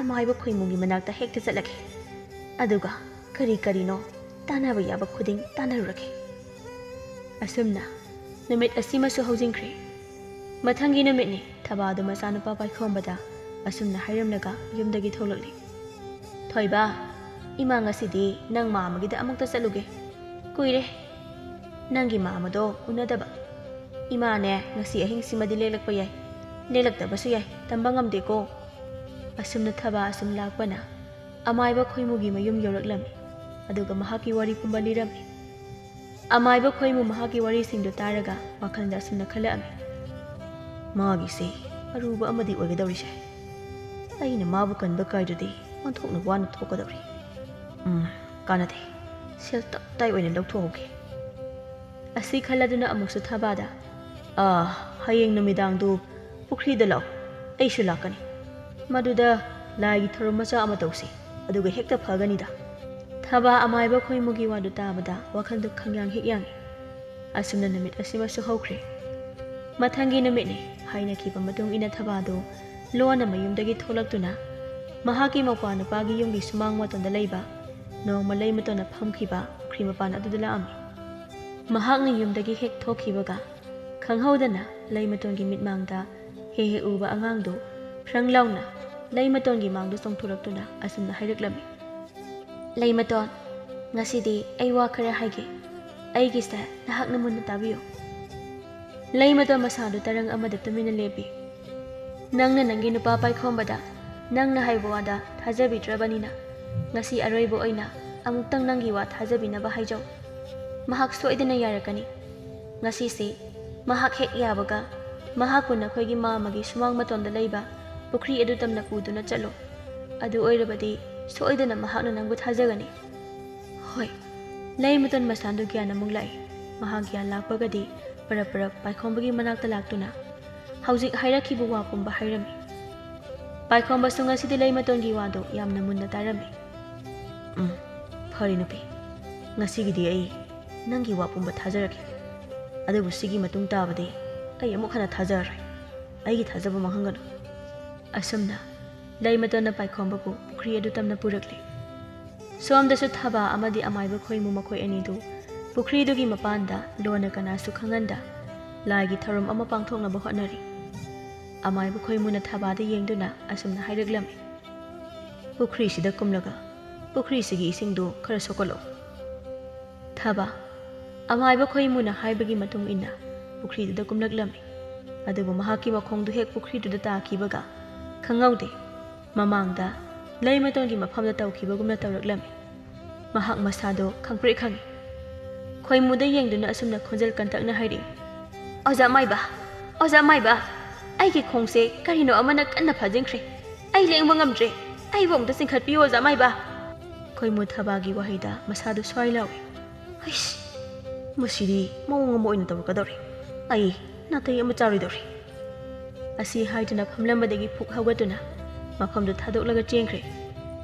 ꯑꯃꯥꯏꯕ ꯈꯣꯏꯃꯨꯒꯤ ꯃꯅꯥꯛꯇ ꯍꯦꯛꯇ ꯆꯠꯂꯒꯦ꯫ ꯑꯗꯨꯒ ꯀꯔꯤ ꯀꯔꯤꯅꯣ ꯇꯥꯟꯅꯕ ꯌꯥꯕ ꯈꯨꯗꯤꯡ ꯇꯥꯟꯅꯔꯨꯔꯒꯦ꯫" ꯑꯁꯨꯝꯅ ꯅꯨꯃꯤꯠ ꯑꯁꯤꯃꯁꯨ ꯍꯧꯖꯤꯟꯈ꯭ꯔꯦ꯫ ꯃꯊꯪꯒꯤ ꯅꯨꯃꯤꯠꯅꯤ꯫ ꯊꯕꯥꯗꯨ ꯃꯆꯥꯅꯨꯄꯥ ꯄꯥꯏꯈꯣꯝꯕꯗ ꯑꯁꯨꯝꯅ ꯍꯥꯏꯔꯝꯂꯒ ꯌꯨꯝꯗꯒꯤ ꯊꯣꯛꯂꯛꯂꯤ꯫ "ꯊꯣꯏꯕ, ꯏꯃꯥ ꯉꯁꯤꯗꯤ ꯅꯪ ꯃꯥꯝꯃꯒꯤꯗ ꯑꯃꯨꯛꯇ ꯆꯠꯂꯨꯒꯦ꯫ ꯀꯨꯏꯔꯦ ꯅꯪꯒꯤ ꯃꯥꯝꯃꯗꯣ ꯎꯅꯗꯕ꯫ ꯏꯃꯥꯅꯦ ꯉꯁꯤ ꯑꯍꯤꯡꯁꯤꯃꯗꯤ ꯂꯦꯛꯂꯛꯄ ꯌꯥꯏ, ꯂꯦꯛꯂꯛꯇꯕꯁꯨ ꯌꯥꯏ, ꯇꯝꯕ ꯉꯝꯗꯦꯀꯣ꯫" ꯑꯁꯨꯝꯅ ꯊꯕꯥ ꯑꯁꯨꯝ ꯂꯥꯛꯄꯅ ꯑꯃꯥꯏꯕ ꯈꯣꯏꯃꯨꯒꯤ ꯃꯌꯨꯝ ꯌꯧꯔꯛꯂꯝꯃꯤ꯫ ꯑꯗꯨꯒ ꯃꯍꯥꯛꯀꯤ ꯋꯥꯔꯤ ꯄꯨꯝꯕ ꯂꯤꯔꯝꯃꯤ꯫ ꯑꯃꯥꯏꯕ ꯈꯣꯏꯃꯨ ꯃꯍꯥꯛꯀꯤ ꯋꯥꯔꯤꯁꯤꯡꯗꯨ ꯇꯥꯔꯒ ꯋꯥꯈꯜꯗ ꯑꯁꯨꯝꯅ ꯈꯜꯂꯛꯑꯝꯃꯤ, "ꯃꯥꯒꯤꯁꯦ ꯑꯔꯨꯕ ꯑꯃꯗꯤ ꯑꯣꯏꯒꯗꯧꯔꯤꯁꯦ꯫ ꯑꯩꯅ ꯃꯥꯕꯨ ꯀꯟꯕ ꯀꯥꯏꯗ꯭ꯔꯗꯤ ꯑꯣꯟꯊꯣꯛꯅ ꯋꯥꯅ ꯊꯣꯛꯀꯗꯧꯔꯤ꯫ ꯎꯝ, ꯀꯥꯟꯅꯗꯦ꯫ ꯁꯦꯜ ꯇꯞꯇꯥꯏ ꯑꯣꯏꯅ ꯂꯧꯊꯣꯛꯍꯧꯒꯦ꯫" ꯑꯁꯤ ꯈꯜꯂꯗꯨꯅ ꯑꯃꯨꯛꯁꯨ ꯊꯕꯥꯗ, "ꯑꯥ, ꯍꯌꯦꯡ ꯅꯨꯃꯤꯗꯥꯡꯗꯨ ꯄꯨꯈ꯭ꯔꯤꯗ ꯂꯥꯛꯑꯣ, ꯑꯩꯁꯨ ꯂꯥꯛꯀꯅꯤ꯫ ꯃꯗꯨꯗ ꯂꯥꯏꯒꯤ ꯊꯧꯔꯝ ꯃꯆꯥ ꯑꯃ ꯇꯧꯁꯤ, ꯑꯗꯨꯒ ꯍꯦꯛꯇ ꯐꯒꯅꯤꯗ꯫" ꯊꯕꯥ ꯑꯃꯥꯏꯕ ꯈꯣꯏꯃꯨꯒꯤ ꯋꯥꯗꯨ ꯇꯥꯕꯗ ꯋꯥꯈꯜꯗꯨ ꯈꯪꯌꯥꯡ ꯍꯦꯛ ꯌꯥꯡꯏ꯫ ꯑꯁꯨꯝꯅ ꯅꯨꯃꯤꯠ ꯑꯁꯤꯃꯁꯨ ꯍꯧꯈ꯭ꯔꯦ꯫ ꯃꯊꯪꯒꯤ ꯅꯨꯃꯤꯠꯅꯤ꯫ ꯍꯥꯏꯅꯈꯤꯕ ꯃꯇꯨꯡ ꯏꯟꯅ ꯊꯕꯥꯗꯨ ꯂꯣꯟꯅ ꯃꯌꯨꯝꯗꯒꯤ ꯊꯣꯛꯂꯛꯇꯨꯅ ꯃꯍꯥꯛꯀꯤ ꯃꯧꯄ꯭ꯋꯥ ꯅꯨꯄꯥꯒꯤ ꯌꯨꯝꯒꯤ ꯁꯨꯃꯥꯡ ꯃꯇꯣꯟꯗ ꯂꯩꯕ ꯅꯣꯡꯃ ꯂꯩ ꯃꯇꯣꯟꯅ ꯐꯝꯈꯤꯕ ꯄꯨꯈ꯭ꯔꯤ ꯃꯄꯥꯟ ꯑꯗꯨꯗ ꯂꯥꯛꯑꯝꯃꯤ꯫ ꯃꯍꯥꯛꯅ ꯌꯨꯝꯗꯒꯤ ꯍꯦꯛ ꯊꯣꯛꯈꯤꯕꯒ ꯈꯪꯍꯧꯗꯅ ꯂꯩ ꯃꯇꯣꯟꯒꯤ ꯃꯤꯠꯃꯥꯡꯗ ꯍꯦꯛ ꯍꯦꯛ ꯎꯕ ꯑꯉꯥꯡꯗꯨ ꯐ꯭ꯔꯪ ꯂꯥꯎꯅ ꯂꯩ ꯃꯇꯣꯟꯒꯤ ꯃꯥꯡꯗ ꯆꯣꯡꯊꯣꯔꯛꯇꯨꯅ ꯑꯁꯨꯝꯅ ꯍꯥꯏꯔꯛꯂꯝꯃꯤ, "ꯂꯩ ꯃꯇꯣꯟ, ꯉꯁꯤꯗꯤ ꯑꯩ ꯋꯥ ꯈꯔ ꯍꯥꯏꯒꯦ꯫ ꯑꯩꯒꯤꯁꯦ ꯅꯍꯥꯛꯅ ꯃꯨꯟꯅ ꯇꯥꯕꯤꯌꯨ꯫" ꯂꯩ ꯃꯇꯣꯟ ꯃꯁꯥꯗꯨ ꯇꯔꯪ ꯑꯃꯗ ꯇꯨꯃꯤꯟꯅ ꯂꯦꯞꯄꯤ꯫ "ꯅꯪꯅ ꯅꯪꯒꯤ ꯅꯨꯄꯥ ꯄꯥꯏꯈꯣꯝꯕꯗ ꯅꯪꯅ ꯍꯥꯏꯕ ꯋꯥꯗ ꯊꯥꯖꯕꯤꯗ꯭ꯔꯕꯅꯤꯅ, ꯉꯁꯤ ꯑꯔꯣꯏꯕ ꯑꯣꯏꯅ ꯑꯃꯨꯛꯇꯪ ꯅꯪꯒꯤ ꯋꯥ ꯊꯥꯖꯕꯤꯅꯕ ꯍꯥꯏꯖꯧ꯫ ꯃꯍꯥꯛ ꯁꯣꯏꯗꯅ ꯌꯥꯔꯛꯀꯅꯤ꯫ ꯉꯁꯤꯁꯤ ꯃꯍꯥꯛ ꯍꯦꯛ ꯌꯥꯕꯒ ꯃꯍꯥꯛꯄꯨ ꯅꯈꯣꯏꯒꯤ ꯃꯥꯝꯃꯒꯤ ꯁꯨꯃꯥꯡ ꯃꯇꯣꯟꯗ ꯂꯩꯕ ꯄꯨꯈ꯭ꯔꯤ ꯑꯗꯨ ꯇꯝꯅ ꯄꯨꯗꯨꯅ ꯆꯠꯂꯨ꯫ ꯑꯗꯨ ꯑꯣꯏꯔꯕꯗꯤ ꯁꯣꯏꯗꯅ ꯃꯍꯥꯛꯅ ꯅꯪꯕꯨ ꯊꯥꯖꯒꯅꯤ꯫ ꯍꯣꯏ, ꯂꯩꯃꯇꯣꯟ ꯃꯁꯥꯗꯨ ꯒ꯭ꯌꯥꯟ ꯑꯃꯨꯛ ꯂꯥꯛꯏ꯫ ꯃꯍꯥꯛ ꯒ꯭ꯌꯥꯟ ꯂꯥꯛꯄꯒꯗꯤ ꯄꯔꯞ ꯄꯔꯞ ꯄꯥꯏꯈꯣꯝꯕꯒꯤ ꯃꯅꯥꯛꯇ ꯂꯥꯛꯇꯨꯅ ꯍꯧꯖꯤꯛ ꯍꯥꯏꯔꯛꯈꯤꯕ ꯋꯥ ꯄꯨꯝꯕ ꯍꯥꯏꯔꯝꯃꯤ꯫ ꯄꯥꯏꯈꯣꯝꯕꯁꯨ ꯉꯁꯤꯗꯤ ꯂꯩꯃꯇꯣꯟꯒꯤ ꯋꯥꯗꯨ ꯌꯥꯝꯅ ꯃꯨꯟꯅ ꯇꯥꯔꯝꯃꯤ꯫ "ꯎꯝ, ꯐꯔꯦ ꯅꯨꯄꯤ, ꯉꯁꯤꯒꯤꯗꯤ ꯑꯩ ꯅꯪꯒꯤ ꯋꯥ ꯄꯨꯝꯕ ꯊꯥꯖꯔꯒꯦ꯫ ꯑꯗꯨꯕꯨ ꯁꯤꯒꯤ ꯃꯇꯨꯡ ꯇꯥꯕꯗꯤ ꯑꯩ ꯑꯃꯨꯛ ꯍꯟꯅ ꯊꯥꯖꯔꯔꯣꯏ꯫ ꯑꯩꯒꯤ ꯊꯥꯖꯕ ꯃꯥꯡꯍꯟꯒꯅꯨ꯫" ꯑꯁꯨꯝꯅ ꯂꯩꯃꯇꯣꯟꯅ ꯄꯥꯏꯈꯣꯝꯕꯕꯨ ꯄꯨꯈ꯭ꯔꯤ ꯑꯗꯨ ꯇꯝꯅ ꯄꯨꯔꯛꯂꯦ꯫ ꯁꯣꯝꯗꯁꯨ ꯊꯕꯥ ꯑꯃꯗꯤ ꯑꯃꯥꯏꯕ ꯈꯣꯏꯃꯨ ꯃꯈꯣꯏ ꯑꯅꯤꯗꯨ ꯄꯨꯈ꯭ꯔꯤꯗꯨꯒꯤ ꯃꯄꯥꯟꯗ ꯂꯣꯟꯅ ꯀꯅꯥꯁꯨ ꯈꯪꯍꯟꯗ ꯂꯥꯏꯒꯤ ꯊꯧꯔꯝ ꯑꯃ ꯄꯥꯡꯊꯣꯛꯅꯕ ꯍꯣꯠꯅꯔꯤ꯫ ꯑꯃꯥꯏꯕ ꯈꯣꯏꯃꯨꯅ ꯊꯕꯥꯗ ꯌꯦꯡꯗꯨꯅ ꯑꯁꯨꯝꯅ ꯍꯥꯏꯔꯛꯂꯝꯃꯤ, "ꯄꯨꯈ꯭ꯔꯤꯁꯤꯗ ꯀꯨꯝꯂꯒ ꯄꯨꯈ꯭ꯔꯤꯁꯤꯒꯤ ꯏꯁꯤꯡꯗꯨ ꯈꯔ ꯁꯣꯛꯀꯠꯂꯣ꯫" ꯊꯕꯥ, ꯑꯃꯥꯏꯕ ꯈꯣꯏꯃꯨꯅ ꯍꯥꯏꯕꯒꯤ ꯃꯇꯨꯡ ꯏꯟꯅ ꯄꯨꯈ꯭ꯔꯤꯗꯨꯗ ꯀꯨꯝꯂꯛꯂꯝꯃꯤ꯫ ꯑꯗꯨꯕꯨ ꯃꯍꯥꯛꯀꯤ ꯃꯈꯣꯡꯗꯨ ꯍꯦꯛ ꯄꯨꯈ꯭ꯔꯤꯗꯨꯗ ꯇꯥꯈꯤꯕꯒ ꯈꯪꯍꯧꯗꯦ꯫ ꯃꯃꯥꯡꯗ ꯂꯩꯃꯇꯣꯟꯒꯤ ꯃꯐꯝꯗ ꯇꯧꯈꯤꯕꯒꯨꯝꯅ ꯇꯧꯔꯛꯂꯝꯃꯤ꯫ ꯃꯍꯥꯛ ꯃꯁꯥꯗꯣ ꯈꯪꯄ꯭ꯔꯦꯛ ꯈꯪꯉꯤ꯫ ꯈꯣꯏꯃꯨꯗ ꯌꯦꯡꯗꯨꯅ ꯑꯁꯨꯝꯅ ꯈꯣꯟꯖꯦꯜ ꯀꯟꯇꯛꯅ ꯍꯥꯏꯔꯛꯏ, "ꯑꯣꯖꯥ ꯃꯥꯏꯕ, ꯑꯣꯖꯥ ꯃꯥꯏꯕ, ꯑꯩꯒꯤ ꯈꯣꯡꯁꯦ ꯀꯔꯤꯅꯣ ꯑꯃꯅ ꯀꯟꯅ ꯐꯥꯖꯤꯟꯈ꯭ꯔꯦ꯫ ꯑꯩ ꯂꯦꯡꯕ ꯉꯝꯗ꯭ꯔꯦ꯫ ꯑꯩꯕꯨ ꯑꯃꯨꯛꯇ ꯆꯤꯡꯈꯠꯄꯤꯌꯨ, ꯑꯣꯖꯥ ꯃꯥꯏꯕ꯫" ꯈꯣꯏꯃꯨ ꯊꯕꯥꯒꯤ ꯋꯥꯍꯩꯗ ꯃꯁꯥꯗꯨ ꯁ꯭ꯋꯥꯏ ꯂꯥꯎꯏ꯫ "ꯍꯩꯁ, ꯃꯁꯤꯗꯤ ꯃꯑꯣꯡ ꯑꯃ ꯑꯣꯏꯅ ꯇꯧꯔꯛꯀꯗꯧꯔꯦ꯫ ꯑꯩ ꯅꯥꯇꯩ ꯑꯃ ꯆꯥꯔꯣꯏꯗꯧꯔꯦ꯫" ꯑꯁꯤ ꯍꯥꯏꯗꯨꯅ ꯐꯝꯂꯝꯕꯗꯒꯤ ꯐꯨꯛ ꯍꯧꯒꯠꯇꯨꯅ ꯃꯐꯝꯗꯨ ꯊꯥꯗꯣꯛꯂꯒ ꯆꯦꯟꯈ꯭ꯔꯦ꯫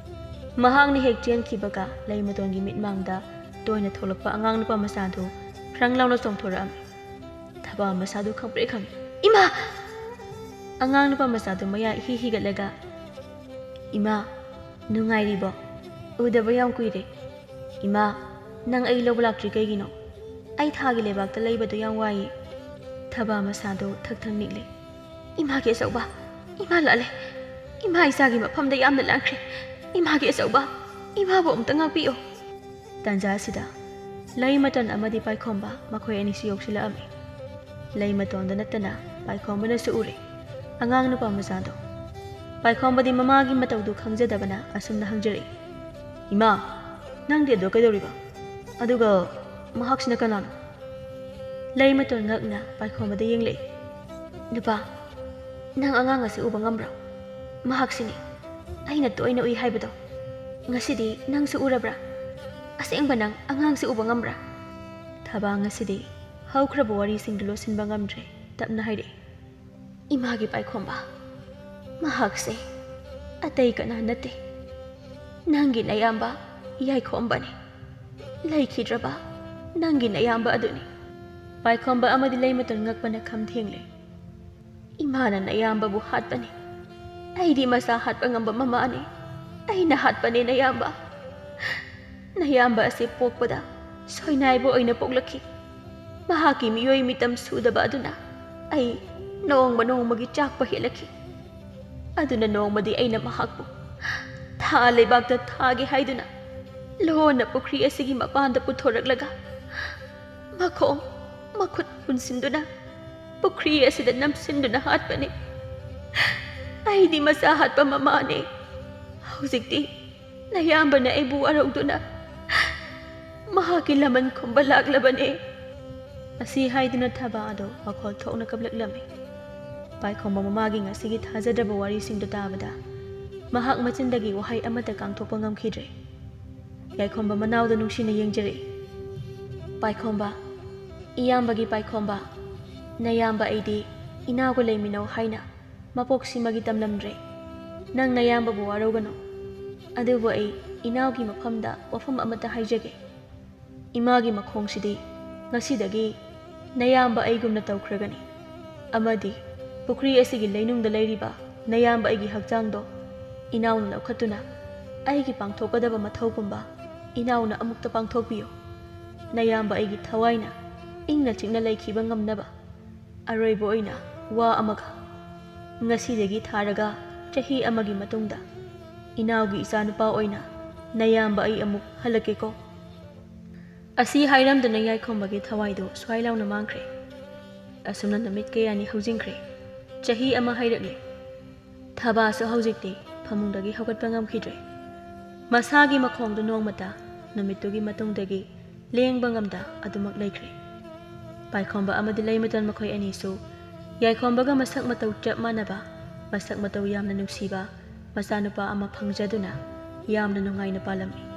ꯃꯍꯥꯛꯅ ꯍꯦꯛ ꯆꯦꯟꯈꯤꯕꯒ ꯂꯩꯃꯇꯣꯟꯒꯤ ꯃꯤꯠꯃꯥꯡꯗ ꯇꯣꯏꯅ ꯊꯣꯛꯂꯛꯄ ꯑꯉꯥꯡ ꯅꯨꯄꯥ ꯃꯆꯥꯗꯨ ꯐ꯭ꯔꯪ ꯂꯥꯎꯅ ꯆꯣꯡꯊꯣꯔꯛꯑꯝꯃꯤ꯫ ꯊꯕꯥ ꯃꯁꯥꯗꯨ ꯈꯪꯄ꯭ꯔꯦꯛ ꯈꯪꯉꯤ꯫ "ꯏꯃꯥ!" ꯑꯉꯥꯡ ꯅꯨꯄꯥ ꯃꯆꯥꯗꯨ ꯃꯌꯥ ꯏꯍꯤ ꯍꯤꯒꯠꯂꯒ, "ꯏꯃꯥ, ꯅꯨꯡꯉꯥꯏꯔꯤꯕꯣ? ꯎꯗꯕ ꯌꯥꯝ ꯀꯨꯏꯔꯦ꯫ ꯏꯃꯥ, ꯅꯪ ꯑꯩ ꯂꯧꯕ ꯂꯥꯛꯇ꯭ꯔꯤ ꯀꯩꯒꯤꯅꯣ? ꯑꯩ ꯊꯥꯒꯤ ꯂꯩꯕꯥꯛꯇ ꯂꯩꯕꯗꯨ ꯌꯥꯝ ꯋꯥꯏꯌꯦ꯫" ꯊꯕꯥ ꯃꯁꯥꯗꯨ ꯊꯛ ꯊꯛ ꯅꯤꯛꯂꯦ꯫ "ꯏꯃꯥꯒꯤ ꯑꯆꯧꯕ, ꯏꯃꯥ ꯂꯥꯛꯂꯦ꯫ ꯏꯃꯥ ꯏꯆꯥꯒꯤ ꯃꯐꯝꯗ ꯌꯥꯝꯅ ꯂꯥꯡꯈ꯭ꯔꯦ꯫ ꯏꯃꯥꯒꯤ ꯑꯆꯧꯕ, ꯏꯃꯥꯕꯨ ꯑꯃꯨꯛꯇ ꯉꯥꯛꯄꯤꯌꯨ꯫" ꯇꯥꯟꯖꯥ ꯑꯁꯤꯗ ꯂꯩꯃꯇꯣꯟ ꯑꯃꯗꯤ ꯄꯥꯏꯈꯣꯝꯕ ꯃꯈꯣꯏ ꯑꯅꯤꯁꯨ ꯌꯧꯁꯤꯜꯂꯛꯑꯝꯃꯤ꯫ ꯂꯩꯃꯇꯣꯟꯗ ꯅꯠꯇꯅ ꯄꯥꯏꯈꯣꯝꯕꯅꯁꯨ ꯎꯔꯦ ꯑꯉꯥꯡ ꯅꯨꯄꯥ ꯃꯆꯥꯗꯣ꯫ ꯄꯥꯏꯈꯣꯝꯕꯗꯤ ꯃꯃꯥꯒꯤ ꯃꯇꯧꯗꯨ ꯈꯪꯖꯗꯕꯅ ꯑꯁꯨꯝꯅ ꯍꯪꯖꯔꯛꯏ, "ꯏꯃꯥ, ꯅꯪꯗꯤ ꯑꯗꯣ ꯀꯩꯗꯧꯔꯤꯕ? ꯑꯗꯨꯒ ꯃꯍꯥꯛꯁꯤꯅ ꯀꯅꯥꯅꯣ?" ꯂꯩꯃꯇꯣꯟ ꯉꯛꯅ ꯄꯥꯏꯈꯣꯝꯕꯗ ꯌꯦꯡꯂꯛꯏ꯫ "ꯅꯨꯄꯥ, ꯅꯪ ꯑꯉꯥꯡ ꯑꯁꯤ ꯎꯕ ꯉꯝꯕ꯭ꯔꯣ? ꯃꯍꯥꯛꯁꯤꯅꯤ꯫" ꯑꯩꯅ ꯇꯣꯏꯅ ꯎꯏ ꯍꯥꯏꯕꯗꯣ, ꯉꯁꯤꯗꯤ ꯅꯪꯁꯨ ꯎꯔꯕ꯭ꯔꯥ? ꯑꯁꯦꯡꯕ ꯅꯪ ꯑꯉꯥꯡꯁꯤ ꯎꯕ ꯉꯝꯕ꯭ꯔꯥ? ꯊꯕꯥ ꯉꯁꯤꯗꯤ ꯍꯧꯈ꯭ꯔꯕ ꯋꯥꯔꯤꯁꯤꯡꯗꯨ ꯂꯣꯠꯁꯤꯟꯕ ꯉꯝꯗ꯭ꯔꯦ꯫ ꯇꯞꯅ ꯍꯥꯏꯔꯛꯏ, "ꯏꯃꯥꯒꯤ ꯄꯥꯏꯈꯣꯝꯕ, ꯃꯍꯥꯛꯁꯦ ꯑꯇꯩ ꯀꯅꯥ ꯅꯠꯇꯦ, ꯅꯪꯒꯤ ꯅꯌꯥꯝꯕ ꯌꯥꯏꯈꯣꯝꯕꯅꯤ꯫ ꯂꯩꯈꯤꯗ꯭ꯔꯕ ꯅꯪꯒꯤ ꯅꯌꯥꯝꯕ ꯑꯗꯨꯅꯤ꯫" ꯄꯥꯏꯈꯣꯝꯕ ꯑꯃꯗꯤ ꯂꯩꯃꯇꯣꯟ ꯉꯛꯄꯅ ꯈꯝ ꯊꯦꯡꯂꯦ꯫ "ꯏꯃꯥꯅ ꯅꯌꯥꯝꯕꯕꯨ ꯍꯥꯠꯄꯅꯤ꯫ ꯑꯩꯗꯤ ꯃꯆꯥ ꯍꯥꯠꯄ ꯉꯝꯕ ꯃꯃꯥꯅꯤ꯫ ꯑꯩꯅ ꯍꯥꯠꯄꯅꯦ ꯅꯌꯥꯝꯕ꯫ ꯅꯌꯥꯝꯕ ꯑꯁꯤ ꯄꯣꯛꯄꯗ ꯁꯣꯏꯅꯥꯏꯕ ꯑꯣꯏꯅ ꯄꯣꯛꯂꯛꯈꯤ꯫ ꯃꯍꯥꯛꯀꯤ ꯃꯤꯑꯣꯏ ꯃꯤꯇꯝ ꯁꯨꯗꯕ ꯑꯗꯨꯅ ꯑꯩ ꯅꯣꯡꯃ ꯅꯣꯡꯃꯒꯤ ꯆꯥꯛꯄ ꯍꯦꯜꯂꯛꯈꯤ꯫ ꯑꯗꯨꯅ ꯅꯣꯡꯃꯗꯤ ꯑꯩꯅ ꯃꯍꯥꯛꯄꯨ ꯊꯥ ꯂꯩꯕꯥꯛꯇ ꯊꯥꯒꯦ ꯍꯥꯏꯗꯨꯅ ꯂꯣꯟꯅ ꯄꯨꯈ꯭ꯔꯤ ꯑꯁꯤꯒꯤ ꯃꯄꯥꯟꯗ ꯄꯨꯊꯣꯔꯛꯂꯒ ꯃꯈꯣꯡ ꯃꯈꯨꯠ ꯄꯨꯟꯁꯤꯟꯗꯨꯅ ꯄꯨꯈ꯭ꯔꯤ ꯑꯁꯤꯗ ꯅꯝꯁꯤꯟꯗꯨꯅ ꯍꯥꯠꯄꯅꯤ꯫ ꯑꯩꯗꯤ ꯃꯆꯥ ꯍꯥꯠꯄ ꯃꯃꯥꯅꯦ꯫ ꯍꯧꯖꯤꯛꯇꯤ ꯅꯌꯥꯝꯕꯅ ꯑꯩꯕꯨ ꯋꯥꯔꯧꯗꯨꯅ ꯃꯍꯥꯛꯀꯤ ꯂꯃꯟ ꯈꯨꯝꯕ ꯂꯥꯛꯂꯕꯅꯦ꯫" ꯑꯁꯤ ꯍꯥꯏꯗꯨꯅ ꯊꯕꯥ ꯑꯗꯣ ꯃꯈꯣꯜ ꯊꯣꯛꯅ ꯀꯞꯂꯛꯂꯝꯃꯤ꯫ ꯄꯥꯏꯈꯣꯝꯕ ꯃꯃꯥꯒꯤ ꯉꯁꯤꯒꯤ ꯊꯥꯖꯗ꯭ꯔꯕ ꯋꯥꯔꯤꯁꯤꯡꯗꯨ ꯇꯥꯕꯗ ꯃꯍꯥꯛ ꯃꯆꯤꯟꯗꯒꯤ ꯋꯥꯍꯩ ꯑꯃꯠꯇ ꯀꯥꯡꯊꯣꯛꯄ ꯉꯝꯈꯤꯗ꯭ꯔꯦ꯫ ꯌꯥꯏꯈꯣꯝꯕ ꯃꯅꯥꯎꯗ ꯅꯨꯡꯁꯤꯅ ꯌꯦꯡꯖꯔꯛꯏ꯫ "ꯄꯥꯏꯈꯣꯝꯕ, ꯏꯌꯥꯝꯕꯒꯤ ꯄꯥꯏꯈꯣꯝꯕ, ꯅꯌꯥꯝꯕ ꯑꯩꯗꯤ ꯏꯅꯥꯎꯒ ꯂꯩꯃꯤꯟꯅꯧ ꯍꯥꯏꯅ ꯃꯄꯣꯛꯁꯤꯃꯒꯤ ꯇꯝꯂꯝꯗ꯭ꯔꯦ꯫ ꯅꯪ ꯅꯌꯥꯝꯕꯕꯨ ꯋꯥꯔꯧꯒꯅꯨ꯫ ꯑꯗꯨꯕꯨ ꯑꯩ ꯏꯅꯥꯎꯒꯤ ꯃꯐꯝꯗ ꯋꯥꯐꯝ ꯑꯃꯠꯇ ꯍꯥꯏꯖꯒꯦ꯫ ꯏꯃꯥꯒꯤ ꯃꯈꯣꯡꯁꯤꯗꯤ ꯉꯁꯤꯗꯒꯤ ꯅꯌꯥꯝꯕ ꯑꯩꯒꯨꯝꯅ ꯇꯧꯈ꯭ꯔꯒꯅꯤ꯫ ꯑꯃꯗꯤ ꯄꯨꯈ꯭ꯔꯤ ꯑꯁꯤꯒꯤ ꯂꯩꯅꯨꯡꯗ ꯂꯩꯔꯤꯕ ꯅꯌꯥꯝꯕ ꯑꯩꯒꯤ ꯍꯛꯆꯥꯡꯗꯣ ꯏꯅꯥꯎꯅ ꯂꯧꯈꯠꯇꯨꯅ ꯑꯩꯒꯤ ꯄꯥꯡꯊꯣꯛꯀꯗꯕ ꯃꯊꯧ ꯄꯨꯝꯕ ꯏꯅꯥꯎꯅ ꯑꯃꯨꯛꯇ ꯄꯥꯡꯊꯣꯛꯄꯤꯌꯨ꯫ ꯅꯌꯥꯝꯕ ꯑꯩꯒꯤ ꯊꯋꯥꯏꯅ ꯏꯪꯅ ꯆꯤꯛꯅ ꯂꯩꯈꯤꯕ ꯉꯝꯅꯕ ꯑꯔꯣꯏꯕ ꯑꯣꯏꯅ ꯋꯥ ꯑꯃꯒ, ꯉꯁꯤꯗꯒꯤ ꯊꯥꯔꯒ ꯆꯍꯤ ꯑꯃꯒꯤ ꯃꯇꯨꯡꯗ ꯏꯅꯥꯎꯒꯤ ꯏꯆꯥꯅꯨꯄꯥ ꯑꯣꯏꯅ ꯅꯌꯥꯝꯕ ꯑꯩ ꯑꯃꯨꯛ ꯍꯜꯂꯛꯀꯦꯀꯣ꯫" ꯑꯁꯤ ꯍꯥꯏꯔꯝꯗꯨꯅ ꯌꯥꯏꯈꯣꯝꯕꯒꯤ ꯊꯋꯥꯏꯗꯨ ꯁ꯭ꯋꯥꯏ ꯂꯥꯎꯅ ꯃꯥꯡꯈ꯭ꯔꯦ꯫ ꯑꯁꯨꯝꯅ ꯅꯨꯃꯤꯠ ꯀꯌꯥꯅꯤ ꯍꯧꯖꯤꯟꯈ꯭ꯔꯦ꯫ ꯆꯍꯤ ꯑꯃ ꯍꯥꯏꯔꯛꯂꯦ꯫ ꯊꯕꯥꯁꯨ ꯍꯧꯖꯤꯛꯇꯤ ꯐꯃꯨꯡꯗꯒꯤ ꯍꯧꯒꯠꯄ ꯉꯝꯈꯤꯗ꯭ꯔꯦ꯫ ꯃꯁꯥꯒꯤ ꯃꯈꯣꯡꯗꯨ ꯅꯣꯡꯃꯇ ꯅꯨꯃꯤꯠꯇꯨꯒꯤ ꯃꯇꯨꯡꯗꯒꯤ ꯂꯦꯡꯕ ꯉꯝꯗ ꯑꯗꯨꯃꯛ ꯂꯩꯈ꯭ꯔꯦ꯫ ꯄꯥꯏꯈꯣꯝꯕ ꯑꯃꯗꯤ ꯂꯩꯃꯇꯣꯟ ꯃꯈꯣꯏ ꯑꯅꯤꯁꯨ ꯌꯥꯏꯈꯣꯝꯕꯒ ꯃꯁꯛ ꯃꯇꯧ ꯆꯞ ꯃꯥꯟꯅꯕ, ꯃꯁꯛ ꯃꯇꯧ ꯌꯥꯝꯅ ꯅꯨꯡꯁꯤꯕ, ꯃꯆꯥꯅꯨꯄꯥ ꯑꯃ ꯐꯪꯖꯗꯨꯅ ꯌꯥꯝꯅ ꯅꯨꯡꯉꯥꯏꯅ ꯄꯥꯜꯂꯝꯃꯤ꯫